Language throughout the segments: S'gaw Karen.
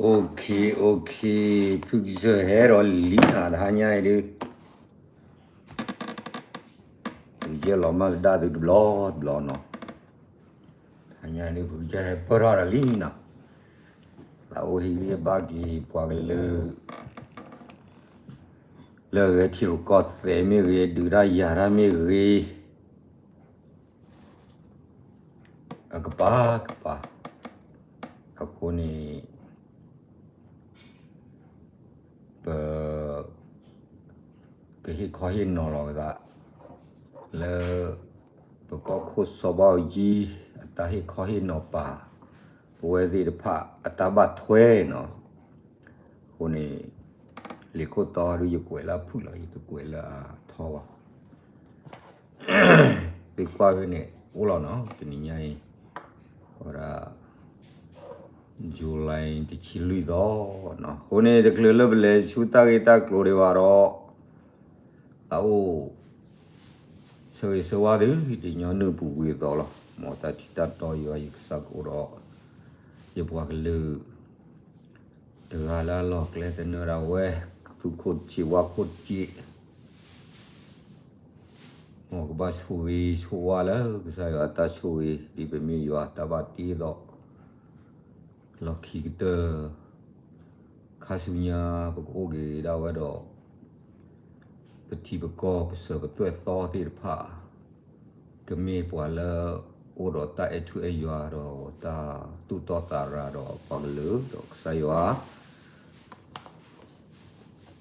OK, OK, ဖုကစၢၢ်ဟဲဒီးလံနၤ တဟါညါအံၤဒုး, ဖုကစၢၢ်လီၤမၢ်ကဒါသုတဘျီတဘျီနီၤ, တဟါညါအံၤဒုး ဖုကစၢၢ်ဟဲပၢၢ်ထီၣ်ဒီးလံနၤ, သးအိၣ်ဟ့ၣ်ဂံၢ်ဟ့ၣ်ဘါက့ၤပှၤကလုာ် လၢအဂဲၤထံရူၢ်ကီၢ်သဲးမ့ၢ်ဂ့ၤ, ဒုးတၢ်ယၤတၢ်မ့ၢ်ဂ့ၤ, အကပၤကပၤ, အဃိန့ၣ် ပ ကဟ့ၣ်ခီဟ့ၣ်နီၤလီၤပသး လၢ ပကီၢ်ခိၣ်စီၤဘၣ်အူကၠံ အတၢ်ဟ့ၣ်ခီဟ့ၣ်နီၤပာ် ပဝဲသ့ၣ်တဖၣ်အတၢ်ဘၣ်ထွဲနီၤ, အဃိန့ၣ် လံာ်ခိၣ်တီဒုး ယကွဲးလၢအဖုၣ်လီၤ, ယတကွဲးလၢအထီဘၣ် သုကွၢ်ဖဲန့ၣ် အိၣ်လီၤနီၤ, တနံၤညါအံၤ ဝဲဒၣ် July တဆံလွံၢ်သီနီၤ, အဃိန့ၣ် တချုးလၢပလဲၤဆူတၢ်ဂ့ၢ်တၢ်ကျိၤဒံးဘၣ်ဒီး သးအိၣ် ဆၢဂ့ၤဆၢဝါသု တညီနုၢ်ပူၤကွံာ်အသးလီၤ, မ်တၢ်ထံၣ်တၢ်တီယွၤ ယကစၢ်ကအိၣ်ဒီး ယပှၤကလုာ် တဂၤလၢအလီၢ်ကျဲသနၢၣ်ဒၣ်ဝဲ သူၣ်ခိၣ်တဆံးဝၣ်ခိၣ်တဆံး မ်ကဘၣ်ဆိၣ်ဂ့ၤဆိၣ်ဝါလၢကစၢ်ယွၤအတၢ်ဆိၣ်ဂ့ၤ ဒ်ပမ့ၢ်ယွၤတၢ်ဘၣ်တ့အသိး, လီၢ်ခံကတၢၢ် ခါဆူညါပကအိၣ်က့ၤဒၣ်ဝဲဒီး ပထံပကီၢ်ပစၢၤပသွဲၣ်သီသ့ၣ်တဖၣ် ကမ့ၢ်ပှၤလၢအိၣ်ဒီးတၢ်အဲၣ်ထူအဲၣ်ယွၤဒီးတၢ်သူၣ်တီသးရၤဒီးပှၤကလုာ်ဒီးကစၢ်ယွၤ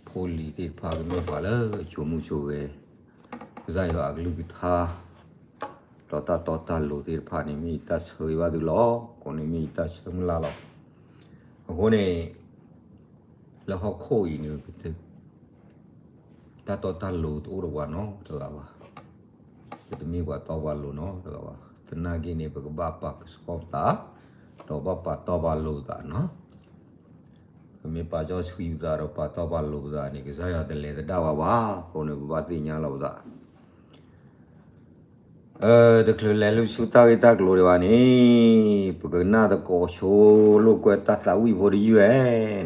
ဖိလံၤသ့ၣ်တဖၣ်ကမ့ၢ်ပှၤလၢအဆိကမိၣ်ဆိက့ၤ ကစၢ်ယွၤအကလုၢ်ကထါ ဒီးတၢ်တီတၢ်လိၤသ့ၣ်တဖၣ်န့ၣ် မ့ၢ်ယတၢ်ဆၢဂ့ၤဘၣ်သုလီၤ. အဃိန့ၣ်မ့ၢ်ယတၢ်ဆၢမုၢ်လၢ်လီၤ. အဃိန့ၣ် လၢဟီၣ်ခိၣ်အံၤန့ၣ် တၢ်တီတၢ်လိၤတအိၣ်ဒီးပှၤနီတဂၤဘၣ်. ပတမ့ၢ်ပှၤတီပှၤလိၤနီတဂၤဘၣ်. သနာ်က့န့ၣ် ပကဘၣ်ပာ်ကဆှီပသး ဒီးဘၣ်ပာ်တီပာ်လိၤပသးနီၤ. ပမ့ၢ်ပာ်စီဆှံပသးဒီးပာ်တီပာ်လိၤပသးန့ၣ် ကစၢ်ယွၤတလဲၤသဒၣ်ဘၣ်ဘၣ်. အဃိန့ၣ် ပဘၣ်သ့ၣ်ညါလီၤပသး တချုးလဲၤလၢဆူတၢ်ဂ့ၢ်တၢ်ကျိၤဒံးဘၣ်န့ၣ် ပကနၣ်သကိးဆိလိာ်ကွဲတၢ်သးဝံၣ်ဖိတယုၢ်ဧါ,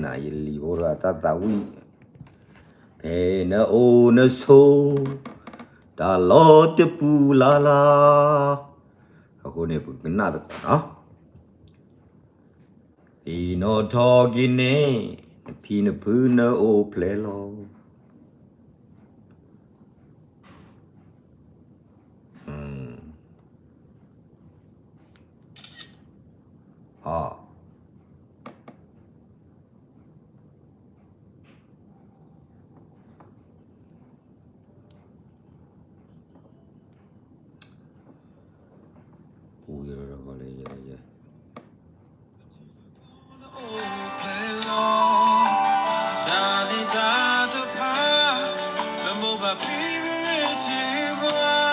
နၤယလံၤဖိတဂၤတၢ်သးဝံၣ်, ဖဲနအိၣ်နဆိး တၢ်လီၢ်တပူၤလၢ်လၢ်, အဃိန့ၣ် ပကနၣ်သကိးနီၤ. သ့ၣ်နီၣ်ထီၣ်က့ၤန့ၣ် နဖံနဖုနအိၣ်ဖျဲၣ်လီၤ. ပူၤယဲၢ် တၢ်န့ၣ်တၢ်တဖၣ် လၢမိၢ်ပၢ်ဖံဖုထံၣ်ပှၤ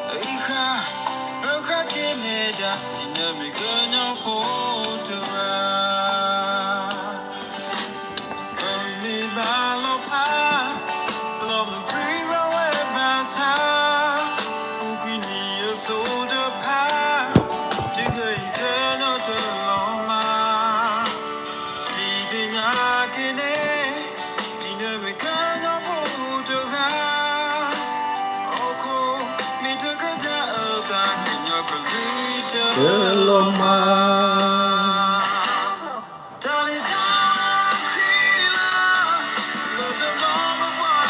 အံၤဃာ် ရၢဃာ်က့ၤနဲဒၣ် ဒ်နမ့ၢ်ကညီဖိတဂၤ ပမ့ၢ်ဘၣ်လီၤဖး လီၤမုၢ်ပြံရၤဝဲဘၣ်ဆၣ် ပူၤကွံာ်နံၣ်အစိၤတဖၣ် တုၤခဲအံၤခဲနီတလီၤမး ဒ်သ့ၣ်ညါက့ၤန့ၣ် ဒ်နမ့ၢ်ကညီဖိတဂၤ ဟီၣ်ခိၣ်မ့ၢ်တကဒါအသး ကညီကလုာ်တလီၤမး တၢ်န့ၣ်တၢ်ဃံလၤ လၢ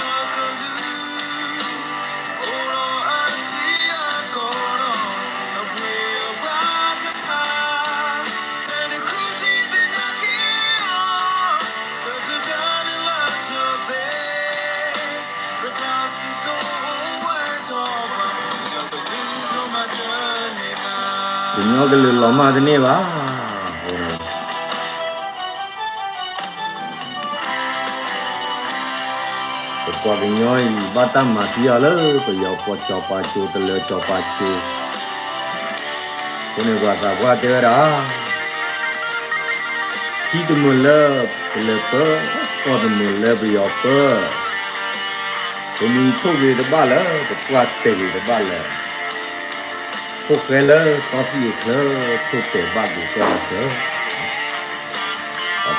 တဘျီဘၣ်ပှၤကလုာ် အိၣ်ဒီးအထံအကီၢ်ဒီး အပှ့ၤအပှၤတဖၣ် ဖဲနဃုထံၣ်သ့ၣ်ညါက့ၤအီၤ ပတတၢ်န့ၣ်လၢတသ့ ပတၢ်စံၣ်စိၤအိၣ်ဝဲဒီးပှၤ ကညီကလုာ်လီၤမၢ်တန့ၢ်ဘၣ် ကညီကလုာ်လီၤမၢ်တန့ၢ်ဘၣ် ပပှၤကညီအံၤ ဘၣ်တၢ်မၤသံအီၤလၢ ပယီၤပှၤစီၤပၤစိၤ တလၢၤစီၤပၤစိၤ အဃိန့ၣ် ပှၤသးပှၢ်တဲဝဲဒၣ် ထံတမုာ်လၢပလၢၤပၢ, ကီၢ်တမုာ်လၢပယီၤပၢ, ပမံၤထိၣ်ဂ့ၤတဘၣ်လၢၤ, ပပှၢ်တဲာ်ဂ့ၤတဘၣ်လၢၤ, ထိၣ်ဃဲလၢသီသံၣ်အချၢ, ထိၣ်တဲာ်ဘၣ်က့ၤကီၢ်အချၢ.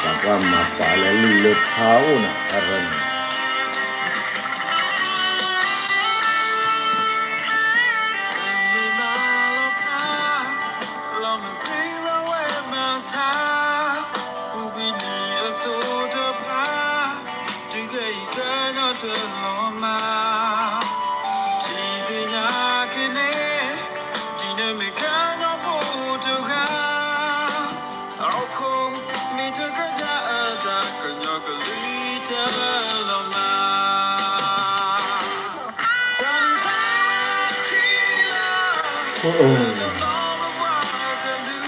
တၢ်ကွၢ်မၤပာ်လၢလုၢ်လၢဖးအိၣ်နၤ တၢ်ရၢန့ၣ် ထံၣ်သ့ၣ်ညါက့ၤန့ၣ် ဒ်နမ့ၢ်ကညီဖိတဂၤ အခိၣ်မ့ၢ်တကဒါအသး ကညီကလုၢ်တလီၤမၢ်. ကညီကလုာ်လီၤမၢ်တန့ၢ်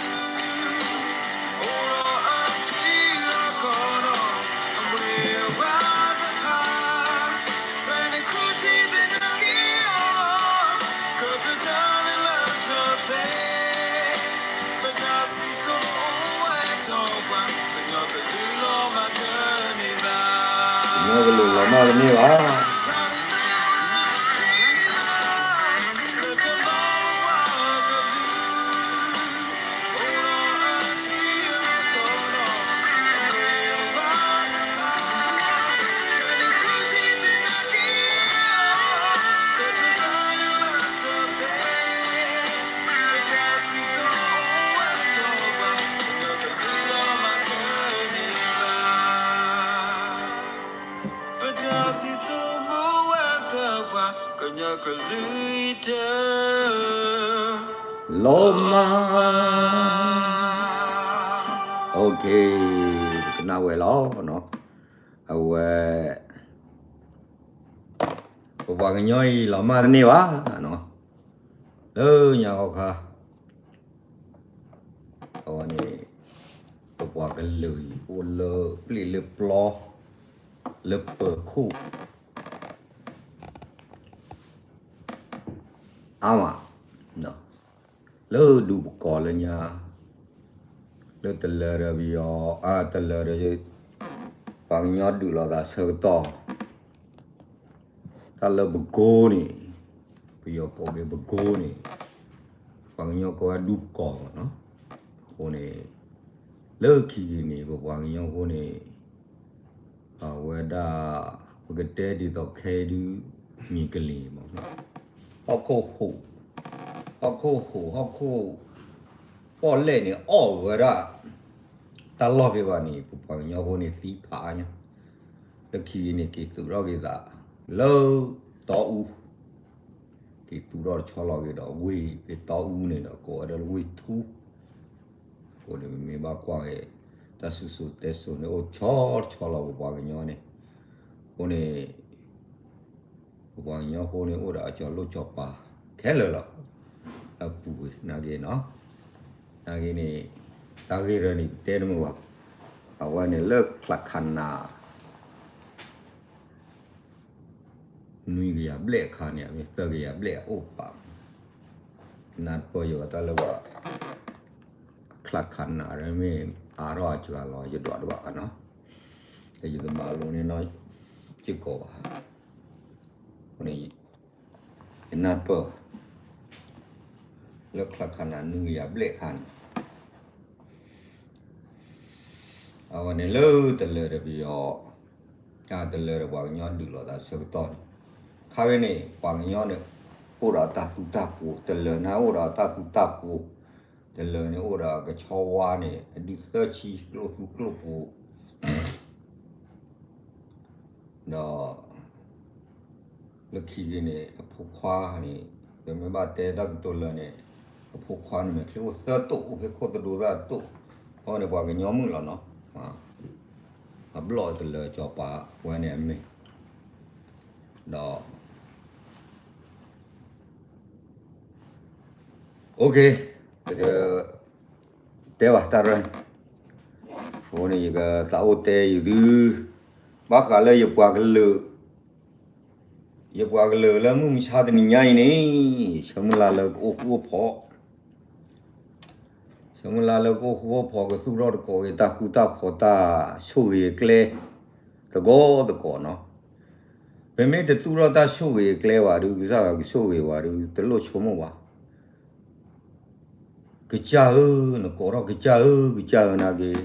ဘၣ်. ပတၢ်စံၣ်စိၤမူဝဲသပှၢ် ကညီကလုာ်တ လီၤမၢ်. ပကနၣ်ဝဲလီၤ. အဝဲ ပပှၤကညီအံၤလီၤမၢ်တန့ၢ်ဘၣ်. လၢညါခီခါ အဝဲန့ၣ် ပပှၤကလုာ်အံၤအိၣ်လၢပျ့ၢ်လၢပျီ လၢပၢၤခိၣ် အါမး လၢဒူပကီၢ်လၢညါ လၢတလၢၤဒီးပယီၤ အတလၢၤဒီး ပှၤကညီဒုးလိာ်သးဆၢကတီၢ် တၢ်လၢပကိန့ၣ် ပယီၤကိးက့ၤပကိန့ၣ် ပှၤကညီကိးဝဲဒူပကီၢ်မးနီၤ. အဃိန့ၣ် လၢခံက့ၤန့ၣ် ပပှၤကညီဖိန့ၣ် အဝဲဒၣ် ပကတဲဒ်သိးခဲအံၤဒု မ့ၢ်ကလံၤမးနီၤ ဟီၣ်ခိၣ်ဟူး ဟီၣ်ခိၣ်ဟူး ဟီၣ်ခိၣ်ပီၣ်လဲၣ်န့ၣ် အီၣ်ဝဲဒၣ် တၢ်လီၢ်ဖဲဘၣ်န့ၣ် ပပှၤကညီဖိန့ၣ်သံဖးအါညါ လၢခံက့ၤန့ၣ် က့ၤသုးထီၣ်က့ၤသး လၢတီအူ က့ၤသူၣ်ထီၣ်တဆီလီၤက့ၤဒီး ဝ့ၢ်ဖဲတီအူန့ၣ်ဒီး ကိးဝဲဒၣ်လၢဝ့ၢ်ထူ အဃိန့ၣ် ပမ့ၢ်ဘၣ်ကွၢ်က့ၤ တၢ်စံၣ်စိၤတဲစိၤန့ၣ် အိၣ်ဆီတဆီလီၤ ပပှၤကညီန့ၣ်. အဃိန့ၣ် ပပှၤကညီဖိန့ၣ် အိၣ်ဒီးအစီၤလိၣ်စီၤပၤခဲလၢာ်လီၤ. အပူၤကွံာ်နာ်က့နီၤ နာ်က့န့ၣ် တၢ်ဂ့ၢ်ရၢန့ၣ် ပတဲတမုာ်ဘၣ်. အဝဲန့ၣ်လၢချးခးနး နွံကယၤဘျဲၣ်အခါန့ၣ် မ့ၢ်သၢကယၤဘျဲၣ်အအိၣ်ပာ် နၢ်ပၢၢ်ယိၤတၢ်လၢဘၣ် ချးခးနးမ့ၢ်အါထီၣ်အစှၤလီၤ ယဒွးတဘၣ်ဘၣ်နီၤ ယတမၤလိန့ၢ်နီၢ်စ့ၢ်ကီးဘၣ်. အဃိန့ၣ် ယနၢ်ပၢၢ် လၢချးခးနးနွံကယၤဘျဲၣ်အခါန့ၣ် အဝဲန့ၣ်လၢတလၢၤဒီးပယီၤ တလၢၤဒီးပှၤကညီဒုးလိာ်သးဆၢကတီၢ်န့ၣ် ခါဝဲန့ၣ် ပှၤကညီန့ၣ် အိၣ်ဒီးတၢ်သူတၢ်ပှိၤ တလၢၤန့ၣ် အိၣ်ဒီးတၢ်သူတၢ်ပှိၤ တလၢၤန့ၣ် အိၣ်ဒီးကဆီဝါန့ၣ် အဒုးသၢဆံကျိၣ်သူကျိၣ်ပှိၤ ဒီး လၢခံက့ၤန့ၣ် အဖိခွါန့ၣ် ပမ့ၢ်ဘၣ်တဲတၢ်ကတိၤလၢာ်န့ၣ် အဖိခွါန့ၣ်မ့ၢ်ချ့အိၣ်သၢတိၣ် အိၣ်ဖဲခိၣ်သဒိသၣ်တိၣ် အဃိန့ၣ် ပှၤကညီမုၣ်လီၤနီၤ အဘျီၣ်တလၢၤစီၤပၤဝဲန့ၣ်အမ့ၢ် ဒီး OK ပကတဲဘၣ်တၢ်ရၢ အဃိန့ၣ် ယကသးအိၣ်တဲယသု ဘၣ်ဃးလၢယပှၤကလုာ် ယပှၤကလုာ်လၢမုၢ်မဆါတနံၤညါအံၤန့ၣ် ဆၢမုၢ်လၢ်လၢကအိၣ်ဃူအိၣ်ဖိး ဆၢမုၢ်လၢ်လၢကအိၣ်ဃူအိၣ်ဖိး ကသူၣ်ထီၣ်တကိးက့ၤတၢ်ဃူတၢ်ဖိးတၢ်ဆိၣ်ဂ့ၤအကျဲ သကိးသကိးနီၤ. ပမ့ၢ်တသူၣ်ထီၣ်တၢ်ဆိၣ်ဂ့ၤအကျဲဘၣ်ဒုး ကစၢ်ယွၤကဆိၣ်ဂ့ၤဝဲဒုး တလိၣ်ဆိကမိၣ်ဘၣ်. ကစၢ်ဧၢ, နကိးထီၣ်ကစၢ်ဧၢ, ကစၢ်ဧၢနာ်က့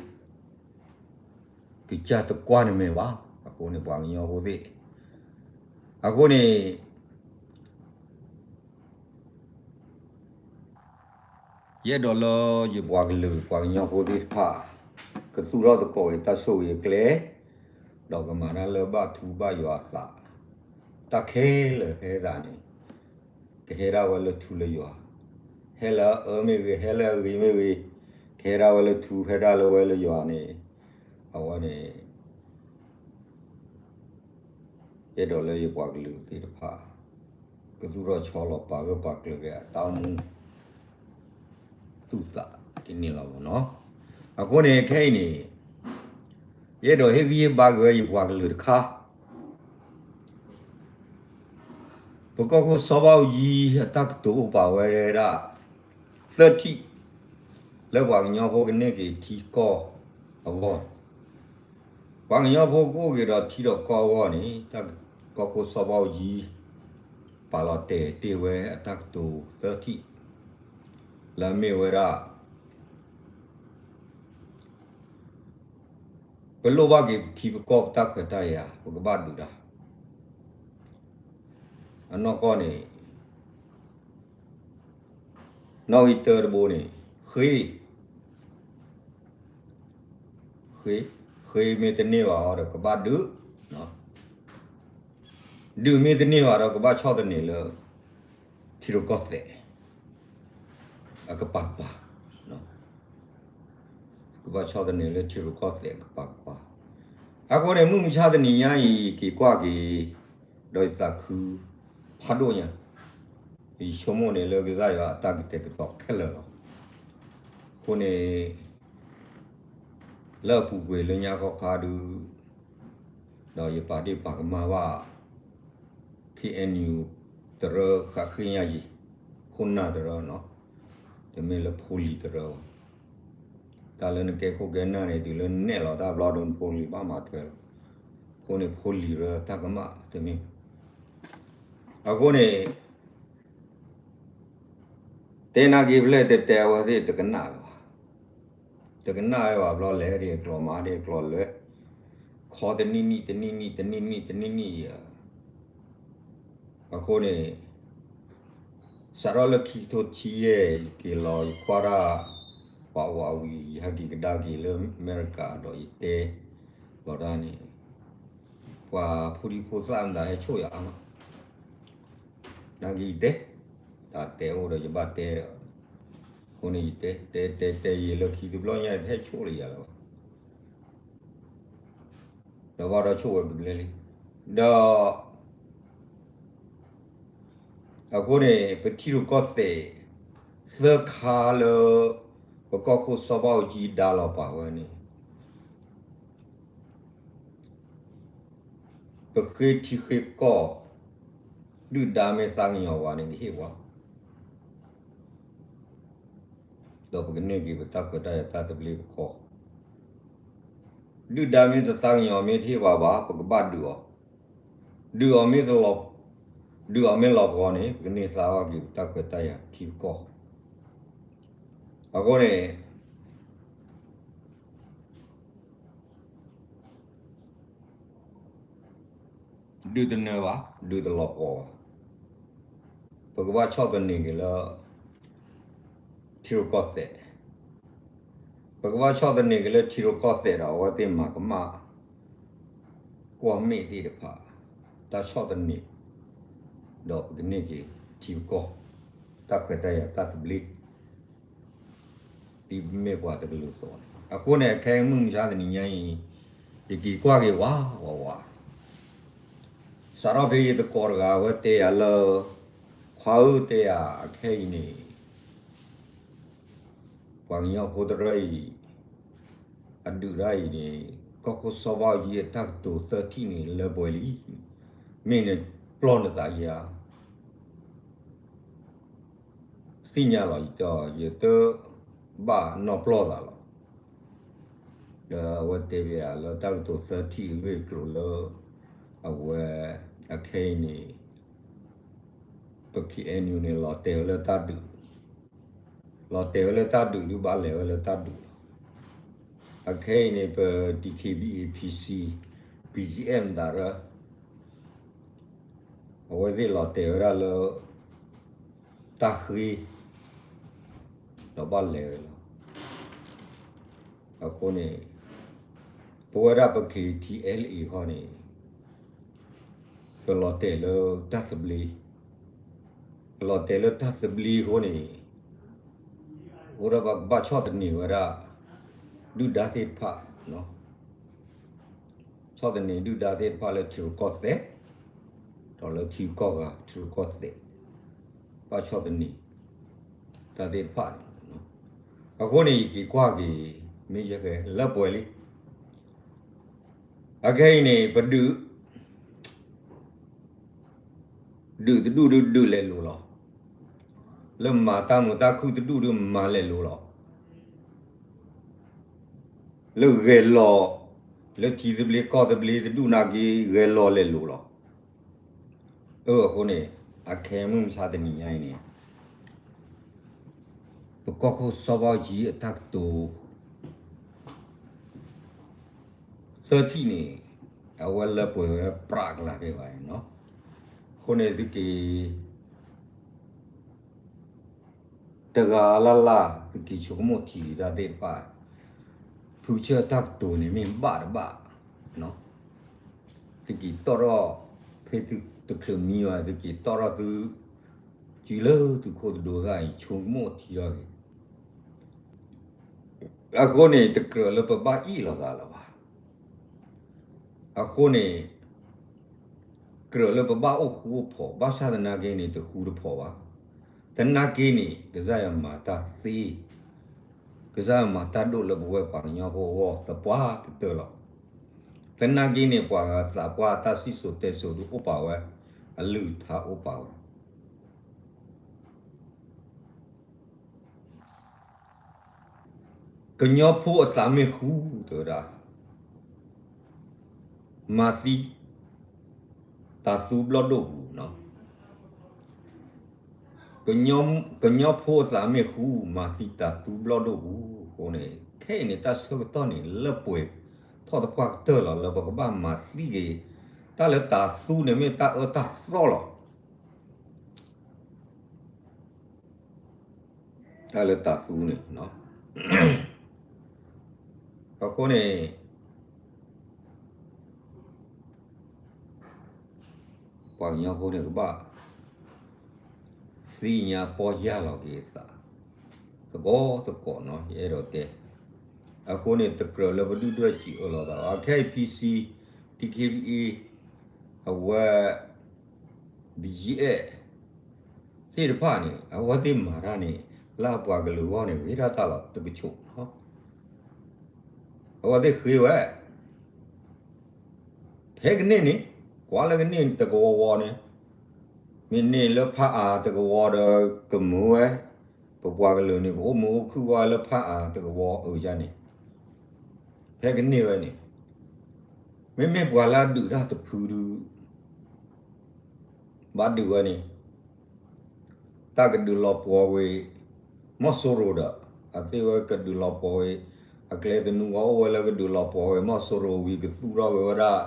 ကစၢ်တကွၢ်နမဲာ်ဘၣ်. အဃိန့ၣ် ပှၤကညီဖိသ့ၣ်, အဃိန့ၣ် ယအဲၣ်ဒိးလၢယပှၤကလုာ်ပှၤကညီဖိသ့ၣ်တဖၣ် ကသူၣ်ထီၣ်သကိးက့ၤတၢ်ဆိၣ်ဂ့ၤအကျဲ, ဒီးကမၤတၢ်လၢဘၣ်ထူဘၣ်ယွၤအသး, တၢ်ခဲလၢာ်ဟဲသးန့ၣ် ကဟဲဒၣ်ဝဲလၢထူလၢယွၤ, ဟဲလၢအအၢမ့ၢ်ဂ့ၤ, ဟဲလၢအဂ့ၤမ့ၢ်ဂ့ၤ, ကဟဲဒၣ်ဝဲလၢထူ ဟဲဒၣ်လၢဝဲလၢယွၤန့ၣ်, အဝဲန့ၣ် ယအဲၣ်ဒိးလၢယပှၤကလုာ်သ့ၣ်တဖၣ် ကသူၣ်ထီၣ်ဆီလီၤပာ်ဂၢၢ်ပာ်ကျၢၤက့ၤအတၢ်အိၣ်မူ သူၣ်သးဒ်န့ၣ်လီၤမ့ၢ်နီၤ. အဃိန့ၣ် ခဲအံၤန့ၣ် ယအဲၣ်ဒိးဟ့ၣ်ဂံၢ်ဟ့ၣ်ဘါက့ၤဝဲယပှၤကလုာ်တခါ ပကီၢ်ခိၣ်စီၤဘၣ်အူကၠံအတၢ်ကတိၤအိၣ်ပာ်ဝဲဒၣ် သၢထံၣ် လၢပှၤကညီဖိကန့ၢ်က့ၤထံကီၢ်အဂီၢ်, ပှၤကညီဖိကအိၣ်က့ၤဒီးထံဒီးကီၢ်အဂီၢ်န့ၣ် တၢ်ကီၢ်ခိၣ်စီၤဘၣ်အူကၠံ ပာ်လီၤတဲာ်တ့ၢ်ဝဲအတၢ်ကတိၤသၢထံၣ် လၢအမ့ၢ်ဝဲဒၣ် ပလိၣ်ဘၣ်က့ၤပထံပကီၢ်ပတၢ်ခွဲးတၢ်ယာ် ပကဘၣ်ဒုးတၢ်, အနီၢ်ကီၢ်န့ၣ် နီၣ်ဂံၢ်တၢတဘိန့ၣ် ဃ့, ဃ့, ဃ့မ့ၢ်တန့ၢ်ဘၣ်အီၤဒီးကဘၣ်ဒုး, ဒုးမ့ၢ်တန့ၢ်ဘၣ်ဒီးကဘၣ်ဆီၣ်သနံးလၢ ထံရူၢ်ကီၢ်သဲး အကပၤကပၤ, ကဘၣ်ဆီၣ်သနံးလၢထံရူၢ်ကီၢ်သဲးအကပၤကပၤ. အဃိန့ၣ် မုၢ်မဆါတနံၤညါအံၤ ယက့ၤကွၢ်က့ၤ ဒီးယသးခုဖးဒိၣ်ညါ, ယဆိကမိၣ်န့ၣ်လၢကစၢ်ယွၤအတၢ်ကတဲာ်ကတီၤခဲလၢာ်လီၤ. အဃိန့ၣ် လၢအပူၤကွံာ်လၢညါခီခါဒုး ဒီးယပာ်ဒ့ၣ်ပာ်ကမၣ်ဘၣ် ခ့ၣ်အဲၣ်ယူၣ် တရၢဃးဃ့ၣ်ညါယံၤ ခိၣ်နၢ်တရၢနီၤ, တမ့ၢ်လၢဖိလံၤတရၢဘၣ်. တၢ်လၢနကဲခိၣ်ကဲနၢ်န့ၣ် တုၤလၢနနဲၣ်လီၤတၢ်ဘျီဒီးနဖိလံၤဘၣ်မၤထွဲလီၤ. အဃိန့ၣ်ဖိလံၤတရၢတၢ်ကမၣ်တမ့ၢ် အဃိန့ၣ် တဲနာ်က့ၤဖဲလဲၣ်တဲတဲအဝဲသ့ၣ်တကနၣ်ဝဲဘၣ်. တကနၣ်ဝဲဘၣ်ဘျီ လဲၤဒ်အကျိၤမၤဒ်အကျိၤလၢ ခီတနံၣ်နံၣ်တနံၣ်နံၣ်တနံၣ်နံၣ်တနံၣ်နံၣ်အံၤ, အဃိန့ၣ် စးထီၣ်လၢခံကထိဆံယဲၢ် ယက့ၤလီၤယကွၢ်တၢ် ပှၤဝးဝံၤ ယဟဲက့ၤကဒါက့ၤလၢအမဲရကၤဒီးယတဲလီၤတၢ်န့ၣ် ပှၤဖိဒံဖိသၣ်မတၤဟဲဆိၣ်ယၤအါမး နာ်က့ယတဲ, တၢ်တဲအိၣ်ဒီးယဘၣ်တဲဒီး, အဃိန့ၣ်ယတဲ တဲတဲတဲယံၤလၢခံတဘျီညါ ယတဟဲဆိၣ်လၢယၤလၢၤဘၣ်, ဒီးဘၣ်ဒီးဆိၣ်ဝဲကဘျဲလံ, ဒီး အဃိန့ၣ် ပထံရူၢ်ကီၢ်သဲး သၢခါလၢ ပကီၢ်ခိၣ်စီၤဘၣ်အူကၠံဒါလီၤပာ်ဝဲန့ၣ် ပဃ့ထံဃ့ကီၢ် ဒုၣ်ဒါမ့ၢ်သးကညီၤဝဲန့ၣ် ကဟ့ၣ်ပှၤ, ဒီးပကန့ၢ်က့ၤပတၢ်ခွဲးတၢ်ယာ်တၢ်သဘျ့ပကီၢ်, ဒုၣ်ဒါမ့ၢ်တသးကညီၤမ့ၢ်တဟ့ၣ်ပှၤဘၣ် ပကဘၣ်ဒုးအီၤ, ဒုးအီၤမ့ၢ်တလီၤ, ဒုးအီၤမ့ၢ်လီၤပှီၤန့ၣ် ပကန့ၢ်သါဘၣ်က့ၤပတၢ်ခွဲးတၢ်ယာ်ထံပကီၢ်, အဃိန့ၣ် ဒုးတနၢၤဘၣ်, ဒုးတလီၤပှီၤဘၣ်, ပကဘၣ်ဆီၣ်သနံးက့ၤလၢ ထံရူၢ်ကီၢ်သဲး, ပကဘၣ်ဆီၣ်သနံးက့ၤလၢထံရူၢ်ကီၢ်သဲးဒီး အဝဲသ့ၣ်မၤကမၣ် ကွီၢ်မ့ၣ်သ့ၣ်တဖၣ် တၢ်ဆီၣ်သနံး, ဒီးပကန့ၢ်က့ၤထံပကီၢ် တၢ်ခွဲးတၢ်ယာ်တၢ်သဘျ့ ဒ်ပမ့ၢ်ပှၤတကလုာ်အသိးန့ၣ်. အဃိန့ၣ် ခဲအံၤမုၢ်မဆါတနံၤညါအံၤ ယက့ၤကွၢ်က့ၤဝးဝးဝး, စးထီၣ်ဖဲယသကိးတဂၤဝဲတဲယၤလၢ ခွါဧၢ တဲယၤ အခဲအံၤန့ၣ် ပှၤကညီဖိတရၢအံၤ အဒုးတၢ်အံၤန့ၣ် ကီၢ်ခိၣ်စီၤဘၣ်အူကၠံအတၢ်ကတိၤသၢထံၣ်န့ၣ် လၢပှဲၤလံ, မ့ၢ်နပျီၢ်နသးယၤ သ့ၣ်ညါလီၤ ယတဲအီၤ ယတဘၣ်နီၢ်ပျီၢ်သးလီၤ. ဒီးအဝဲတဲဘၣ်ယၤလၢတၢ်ကတိၤသၢထံၣ်အဂ့ၢ်အကျိၤလၢ အဝဲ အခဲအံၤန့ၣ် ပ ခ့ၣ်အဲၣ်ယူၣ် န့ၣ် လီၤတဲာ်ဝဲလၢတၢ်ဒုး, လီၤတဲာ်ဝဲလၢတၢ်ဒုး ဒုးဘၣ်လဲၤဝဲလၢတၢ်ဒုးလီၤ. အခဲအံၤန့ၣ် ပ DKBA PC BGF မတၤရၢ အဝဲသ့ၣ်လီၤတဲာ်ဝဲဒၣ်လၢ တၢ်ဃ့ ဒီးဘၣ်လဲၤဝဲလီၤ. အဃိန့ၣ် ပဝဲဒၣ်ပ KTLA ဃီန့ၣ် ပလီၤတဲာ်လၢတၢ်သဘျ့, ပလီၤတဲာ်လၢတၢ်သဘျ့အဃိန့ၣ် အိၣ်ဒၣ်ဘၣ်ကဘၣ်ဆီၣ်သနံးဝဲဒၣ် ဒုၣ်ဒါသ့ၣ်တဖၣ်, ဆီၣ်သနံးဒုၣ်ဒါသ့ၣ်တဖၣ်လၢထံရူၢ်ကီၢ်သဲး, ဒီးလၢထံဂုၤကီၢ်ဂၤ ထံရူၢ်ကီၢ်သဲး, ဘၣ်ဆီၣ်သနံး တၢ်သ့ၣ်တဖၣ်န့ၣ်, အဃိန့ၣ် ယက့ၤကွၢ်က့ၤ မ့ၢ်ယဲဃဲလၢပှဲၤလံ. အခဲအံၤန့ၣ် ပဒုး ဒုးတဒူၣ်ဒုးဒုးလဲၤလိၤလီၤ. လၢမၤတၢ်မုာ်တၢ်ခုၣ်တဒူၣ်ဒုးမၤလဲၤလိၤလီၤ. လၢဂဲၤလီၤ လၢထံသဘျ့ကီၢ်သဘျ့တဒူၣ်နာ်က့ ဂဲၤလီၤလဲၤလိၤလီၤ. အဃိန့ၣ် အခဲမုၢ်မဆါတနံၤညါအံၤန့ၣ် ပကီၢ်ခိၣ်စီၤဘၣ်အူကၠံအတၢ်ကတိၤ သၢထံၣ်န့ၣ် အဝဲလၢပှဲၤဝဲပြးကလာ်ဖဲဘၣ်န့ၣ်လီၤ. အဃိန့ၣ်သုက့ၤ တဂၤလၢ်လၢ် သုက့ၤဆိကမိၣ်ထံၣ်တၢ်သ့ၣ်တဖၣ်, ဖုဆၢတၢ်ကတိၤန့ၣ်မ့ၢ်ဘၣ်တဘၣ်, သုက့ၤတီၣ်ထီၣ် ဖဲသုတချုးမံဘၣ် သုက့ၤတီၣ်ထီၣ်သု စုလၢသုခိၣ်သဒိသၣ်အံၤ ဆိကမိၣ်ထံလီၤက့ၤ. အဃိန့ၣ် တကြၢးလၢပဘၣ်အ့ၣ်လိာ်သးလၢၤဘၣ်. အဃိန့ၣ် ကြၢးလၢပဘၣ်အိၣ်ဃူအိၣ်ဖိး ဘၣ်ဆၣ်သနာ်က့န့ၣ် တဃူတဖိးဘၣ်. သနာ်က့န့ၣ် ကစၢ်ယွၤမၤတၢ်သ့, ကစၢ်ယွၤမၤတၢ်ဒိၣ်လၢပဝဲပှၤကညီဖိအဂီၢ်သပှၢ်ကတၢၢ်လီၤ. သနာ်က့န့ၣ် ပှၤဂၤသးပှၢ်တၢ်စံၣ်စိၤတဲစိၤဒုးအိၣ်ပာ်ဝဲ, အလုၢ်အထါအိၣ်ပာ်ဝဲ ကညီဖိအသးမ့ၢ်ဃူ တဲဝဲဒၣ် မၤသံ တၤသူဘျီၣ်ဒိၣ်ပူၤ, ကညီဖိအသးမ့ၢ်ဃူ မၤသံတၤသူဘျီၣ်ဒိၣ်ပူၤအဃိန့ၣ် ခဲအံၤန့ၣ် တၢ်ဆၢကတီၢ်န့ၣ် လၢပှဲၤထီၣ်သပှၢ်ကတၢၢ်လီၤ လၢပကဘၣ်မၤသံက့ၤ တၢ်လၢတၤသူန့ၣ်မ့ၢ်တၢ်အၢတၢ်သီလီၤ. တၢ်လၢတၤသူန့ၣ်, အဃိန့ၣ် ပှၤကညီဖိန့ၣ်ကဘၣ် သ့ၣ်ညါပီၢ်ယၢ်လီၤက့ၤအသး သကိးသကိးနီၤ ယအဲၣ်ဒိးတဲ. အဃိန့ၣ် တကြၢးလၢပဒုၣ်ဒွဲၣ်စံးအၢလီၤသးဘၣ်. ခဲအံၤ PC, DKBA အဝဲ BGF သ့ၣ်တဖၣ်န့ၣ် အဝဲသ့ၣ်မၤတၢ်န့ၣ် လၢအပှၤကလုာ်အဂီၢ်န့ၣ် ဂ့ၤဒၣ်တၢ်လီၤတကဆိးနီၤ. အဝဲသ့ၣ်ဃ့ဝဲ ဖဲကန့ၢ်န့ၣ် ကွၢ်လၢကန့ၢ်တကဝီၤဝီၤန့ၣ် မ့ၢ်န့ၢ်လၢဖးအါတကဝီၤဒီးကမုာ်ဝဲ, ပပှၤကလုာ်န့ၣ် ကအိၣ်မုာ်အိၣ်ခုၣ်ဝဲလၢဖးအါတကဝီၤအုးန့ၣ်, ဖဲကန့ၢ်ဝဲန့ၣ် မ့မ့ၢ်ပှၤလၢအဒုးတၢ်တဖုဒုး ဘၣ်ဒုးဝဲန့ၣ် တၢ်ကဒုးလီၤပှီၤဝဲ မီၢ်စိရိၤဒီး အသ့ၣ်ဝဲကဒုးလီၤပှီၤဝဲ အကျဲသနူအီၤအိၣ်ဝဲလၢကဒုးလီၤပှီၤဝဲ မီၢ်စိရိၤဝံၤကသူၣ်ထီၣ်က့ၤဝဲဒၣ်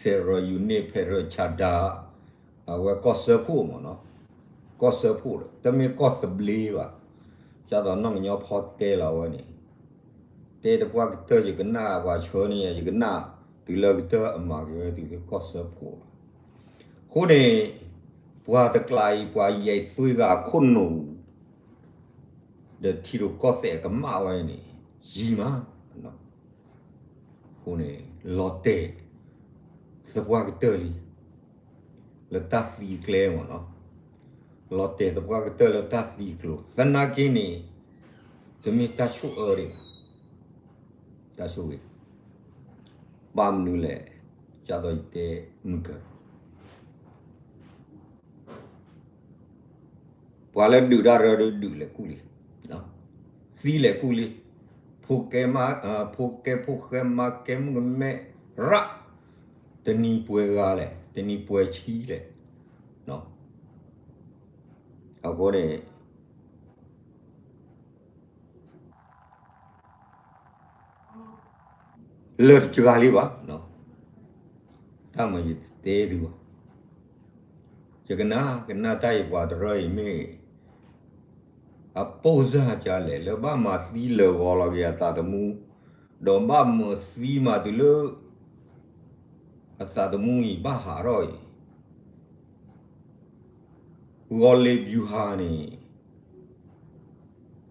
federal unit, federal charter အဝဲကီၢ်စၢဖှိၣ်မ့ၢ်နီၤ, ကီၢ်စၢဖှိၣ်ဒီး တမ့ၢ်ကီၢ်သဘျ့ဘၣ်. ဒ်သိးနီၢ်ကညီဖီတဲလီၤဝဲန့ၣ် တဲတပှၢ်ကတၢၢ်ယကနၣ် ပှၤဆှၢန့ၢ်ယၤ ယကနၣ် တုၤလၢကတၢၢ်အမၤက့ၤဝဲတုၤလၢကီၢ်စၢဖှိၣ်လီၤ. အဃိန့ၣ် ပှၤတကျးအံၤ ပှၤယဲၢ်သွံဂၤအခိၣ်နူာ် ဒီးထံရူၢ်ကီၢ်သဲးအကမၣ်ဝဲန့ၣ် ယံာ်မး, အဃိန့ၣ် လီၤတဲာ် သပှၢ်ကတၢၢ်လံ လၢတၢ်သံအကျဲမ့ၢ်နီၤ, လီၤတဲာ်သပှၢ်ကတၢၢ်လၢတၢ်သံအကျိၤ သနာ်က့န့ၣ် တမ့ၢ်တၢ်ဆိၣ်အၢဒံးဘၣ်, တၢ်ဆိၣ်ဂ့ၤ, ဘၣ်မနုၤလဲၣ်, ဒ်သိးယတဲမုၢ်ကၢၤ ပှၤလၢဒုးတၢ်ရၢဒုးဒုးလဲၤကူၣ်လံ, သံလဲၤကူၣ်လံ, ဖိကဲမါ, ဖိကဲဖိဃဲမါကဲမုၣ်ကမဲရၣ်, တနံၤပှဲၤဂၤလဲၣ်, တနံၤပှဲၤဆံလဲၣ်, အဃိန့ၣ် ပ လၢာ်တစှၤလံဘၣ်, တၢ်မၤယတဲသုဘၣ်, ယကနၣ်ကနၣ်တၢ်အံၤ ပှၤတရၢအံၤမ့ၢ် အပိၢ်စၢ်ကလဲၣ် လၢဘၣ်မၤသံလၢာ်ဂီၤလီၤက့ၤအသးသမူ, ဒီးဘၣ်မၤသံမၤတုၤလၢ အသးသမူအံၤဘၣ်ဟးထီၣ်အံၤ, ဂီၤလ့ၤဘျူးဟါန့ၣ်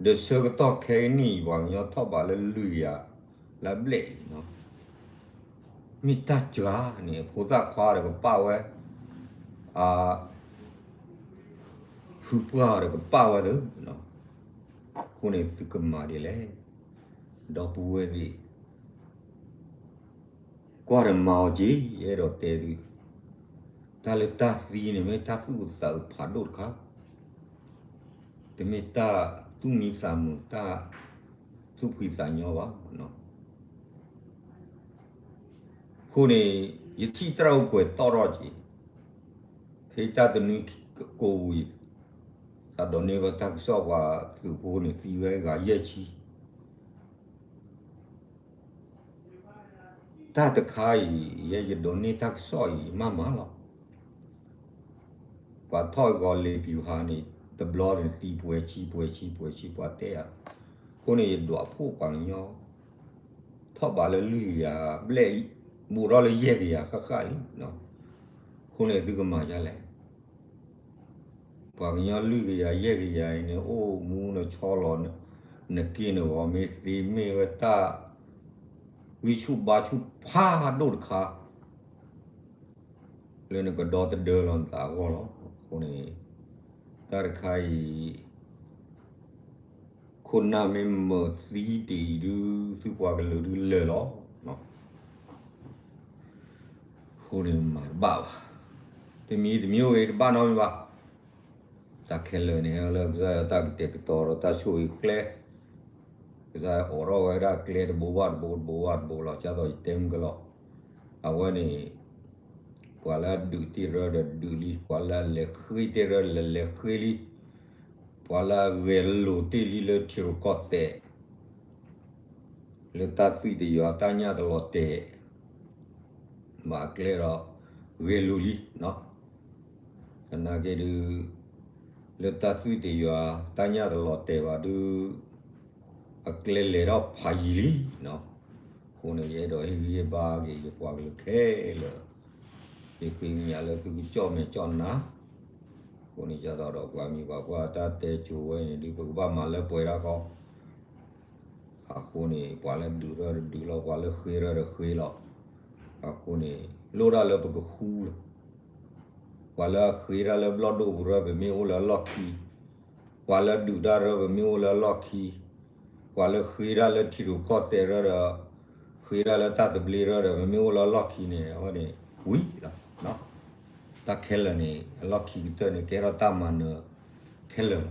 ဒီးဆၢကတီၢ်ခဲကနံၣ်အံၤ ပှၤကညီထီၣ်ဘးလၢလွံၢ်ကယၤလၢအဘျဲၣ်အံၤ, မ့ၢ်တၢ်စှၤန့ၣ် အဖိသၣ်ခွါဒီးကပာ်ဝဲ, အ ဖုပှၢ်ဒီးကပာ်ဝဲသ့, အဃိန့ၣ်သုကမၤဒ်လဲၣ်, ဒီပုၢ်ဝဲၢ်သ့ၣ်, ကွၢ်ဒီးမၤအီၤက့ၤ ယအဲၣ်ဒိးတဲသု, တၢ်လၢတၢ်သံန့ၣ် မ့ၢ်တၢ်သူၣ်အုးသးအုးဖးဒိၣ်တခါ, တမ့ၢ်တၢ်သူၣ်မံသးမုာ် တၢ်သူၣ်ဖှံသးညီဘၣ်. အဃိန့ၣ် ယထံၣ်တၢ်အိၣ်ပှဲၤတီၣ်ထီၣ်က့ၤ, ဖဲတၢ်တနွံကိးဝံၤ သးဒိးန့ၢ်ဝဲတၢ်ကစီၣ်ပှၤသုးဖိန့ၣ် သံဝဲဂၤယဲၢ်ဆံ တၢ်တခါအံၤ ယဲယဒိးန့ၢ်တၢ်ကစီၣ်အံၤမးမးလီၤ. ပှၤထီၣ်ဂီၤလ့ၤဘျူးဟါန့ၣ် တဘျီန့ၣ်သံပှဲၤဆံ ပှဲၤဆံ ပှဲၤဆံ ပှၤတဲဧါ. အဃိန့ၣ် ယဒွးဖှိၣ်ပှၤကညီ ထီၣ်ဘးလၢလွံၢ်ကယၤဘျဲၣ် ဘူးထီၣ်လၢယဲၢ်ကယၤဃၣ်ဃၣ်လံ. အဃိန့ၣ်သုကမၤဒ်လဲၣ်. ပှၤကညီလွံၢ်ကယၤယဲၢ်ကယၤအံၤန့ၣ် အိၣ်မူနဆီလီၤ နက့ၢ်နဂီၤမ့ၢ်သ့မ့ၢ်ဝဲတၢ် ဂံၢ်ဆူၣ်ဘါဆူၣ်ဖးဒိၣ်တခါ လၢနကဒီသဒၢလီၤနသးအဂီၢ်လီၤ. အဃိန့ၣ် တၢ်တခါအံၤ ခိၣ်နၢ်မ့ၢ်မၤသံတ့ၢ်အံၤဒုး သုပှၤကလုာ်ဒုးလၢာ်လီၤ. အဃိန့ၣ်မၤတဘၣ်ဘၣ်. တမံၤတမံၤအိၣ်ဂ့ၤ တဘၣ်နီတမံၤဘၣ်. တၢ်ခဲလၢာ်န့ၣ် ဟဲလၢကစၢ်ယွၤတၢ်ကတဲာ်ကတီၤဒီးတၢ်ဆိၣ်ဂ့ၤကျဲ, ကစၢ်ယွၤအိးထီၣ်ဝဲဒၣ်ကျဲတဘိဘၣ်တဘိတဘိဘၣ်တဘိလီၤ. ကၢ်သိးယတဲမုၢ်ကလီၤ. အဝဲန့ၣ် ပှၤလၢအဒုးတ့ၢ်ရၢဒီးဒုးလံ, ပှၤလၢအလဲၤဃ့တ့ၢ်ရၢဒီးလဲၤဃ့လံ, ပှၤလၢအဂဲၤလိာ်တ့ၢ်လံလၢထံရူၢ်ကီၢ်သဲး လၢတၢ်သွံၣ်တယွၤတၢ်ညၣ်တလီၤတဲာ်ဘၣ်အကျဲဒီး ဂဲၤလိာ်လံ. သနာ်က့ဒုး လၢတၢ်သွံၣ်တယွၤတၢ်ညၣ်တလီၤတဲာ်ဘၣ်ဒုး အကျဲလဲၤထီၣ်ဖးယံၤလံ. အဃိန့ၣ် ယအဲၣ်ဒိးဟ့ၣ်ဂံၢ်ဟ့ၣ်ဘါက့ၤယပှၤကလုာ်ခဲလၢာ်, ယဃ့ကညးလၢသုကကၠီၣ်မဲာ်ကၠီၣ်နါ. အဃိန့ၣ် ဒ်သိးဒီးပှၤမံၤပှၤပှၢ်တၢ်တဲကိၤဝဲန့ၣ်ဒုး ပကဘၣ်မၤလၢပှဲၤဒၣ်ဃီ အဃိန့ၣ် ပှၤလၢဒုးထီၣ်တဒုးလီၤ, ပှၤလၢဃ့ထီၣ်တဃ့လီၤ. အဃိန့ၣ် လိၣ်ဒၣ်လၢပကဃူလီၤ. ပှၤလၢအဃ့တၢ်လၢဘျီၣ်ဒိၣ်ပူၤရၢ ပမ့ၢ်အိၣ်လၢအလီၢ်ခံ, ပှၤလၢဒုးတၢ်ရၢ ပမ့ၢ်အိၣ်လၢအလီၢ်ခံ, ပှၤလၢဃ့တၢ်လၢထံရူၢ်ကီၢ်သဲးရၢဒီး ဃ့တၢ်လၢတၢ်သဘျ့ရၢဒီး ပမ့ၢ်အိၣ်လၢအလီၢ်ခံန့ၣ် အဝဲန့ၣ် ဝံၤလီၤ. တၢ်ခဲလၢာ်န့ၣ် အလီၢ်ခံကတၢၢ်န့ၣ် ကဲထီၣ်တၢ်မၤနၢၤခဲလၢာ်လီၤ.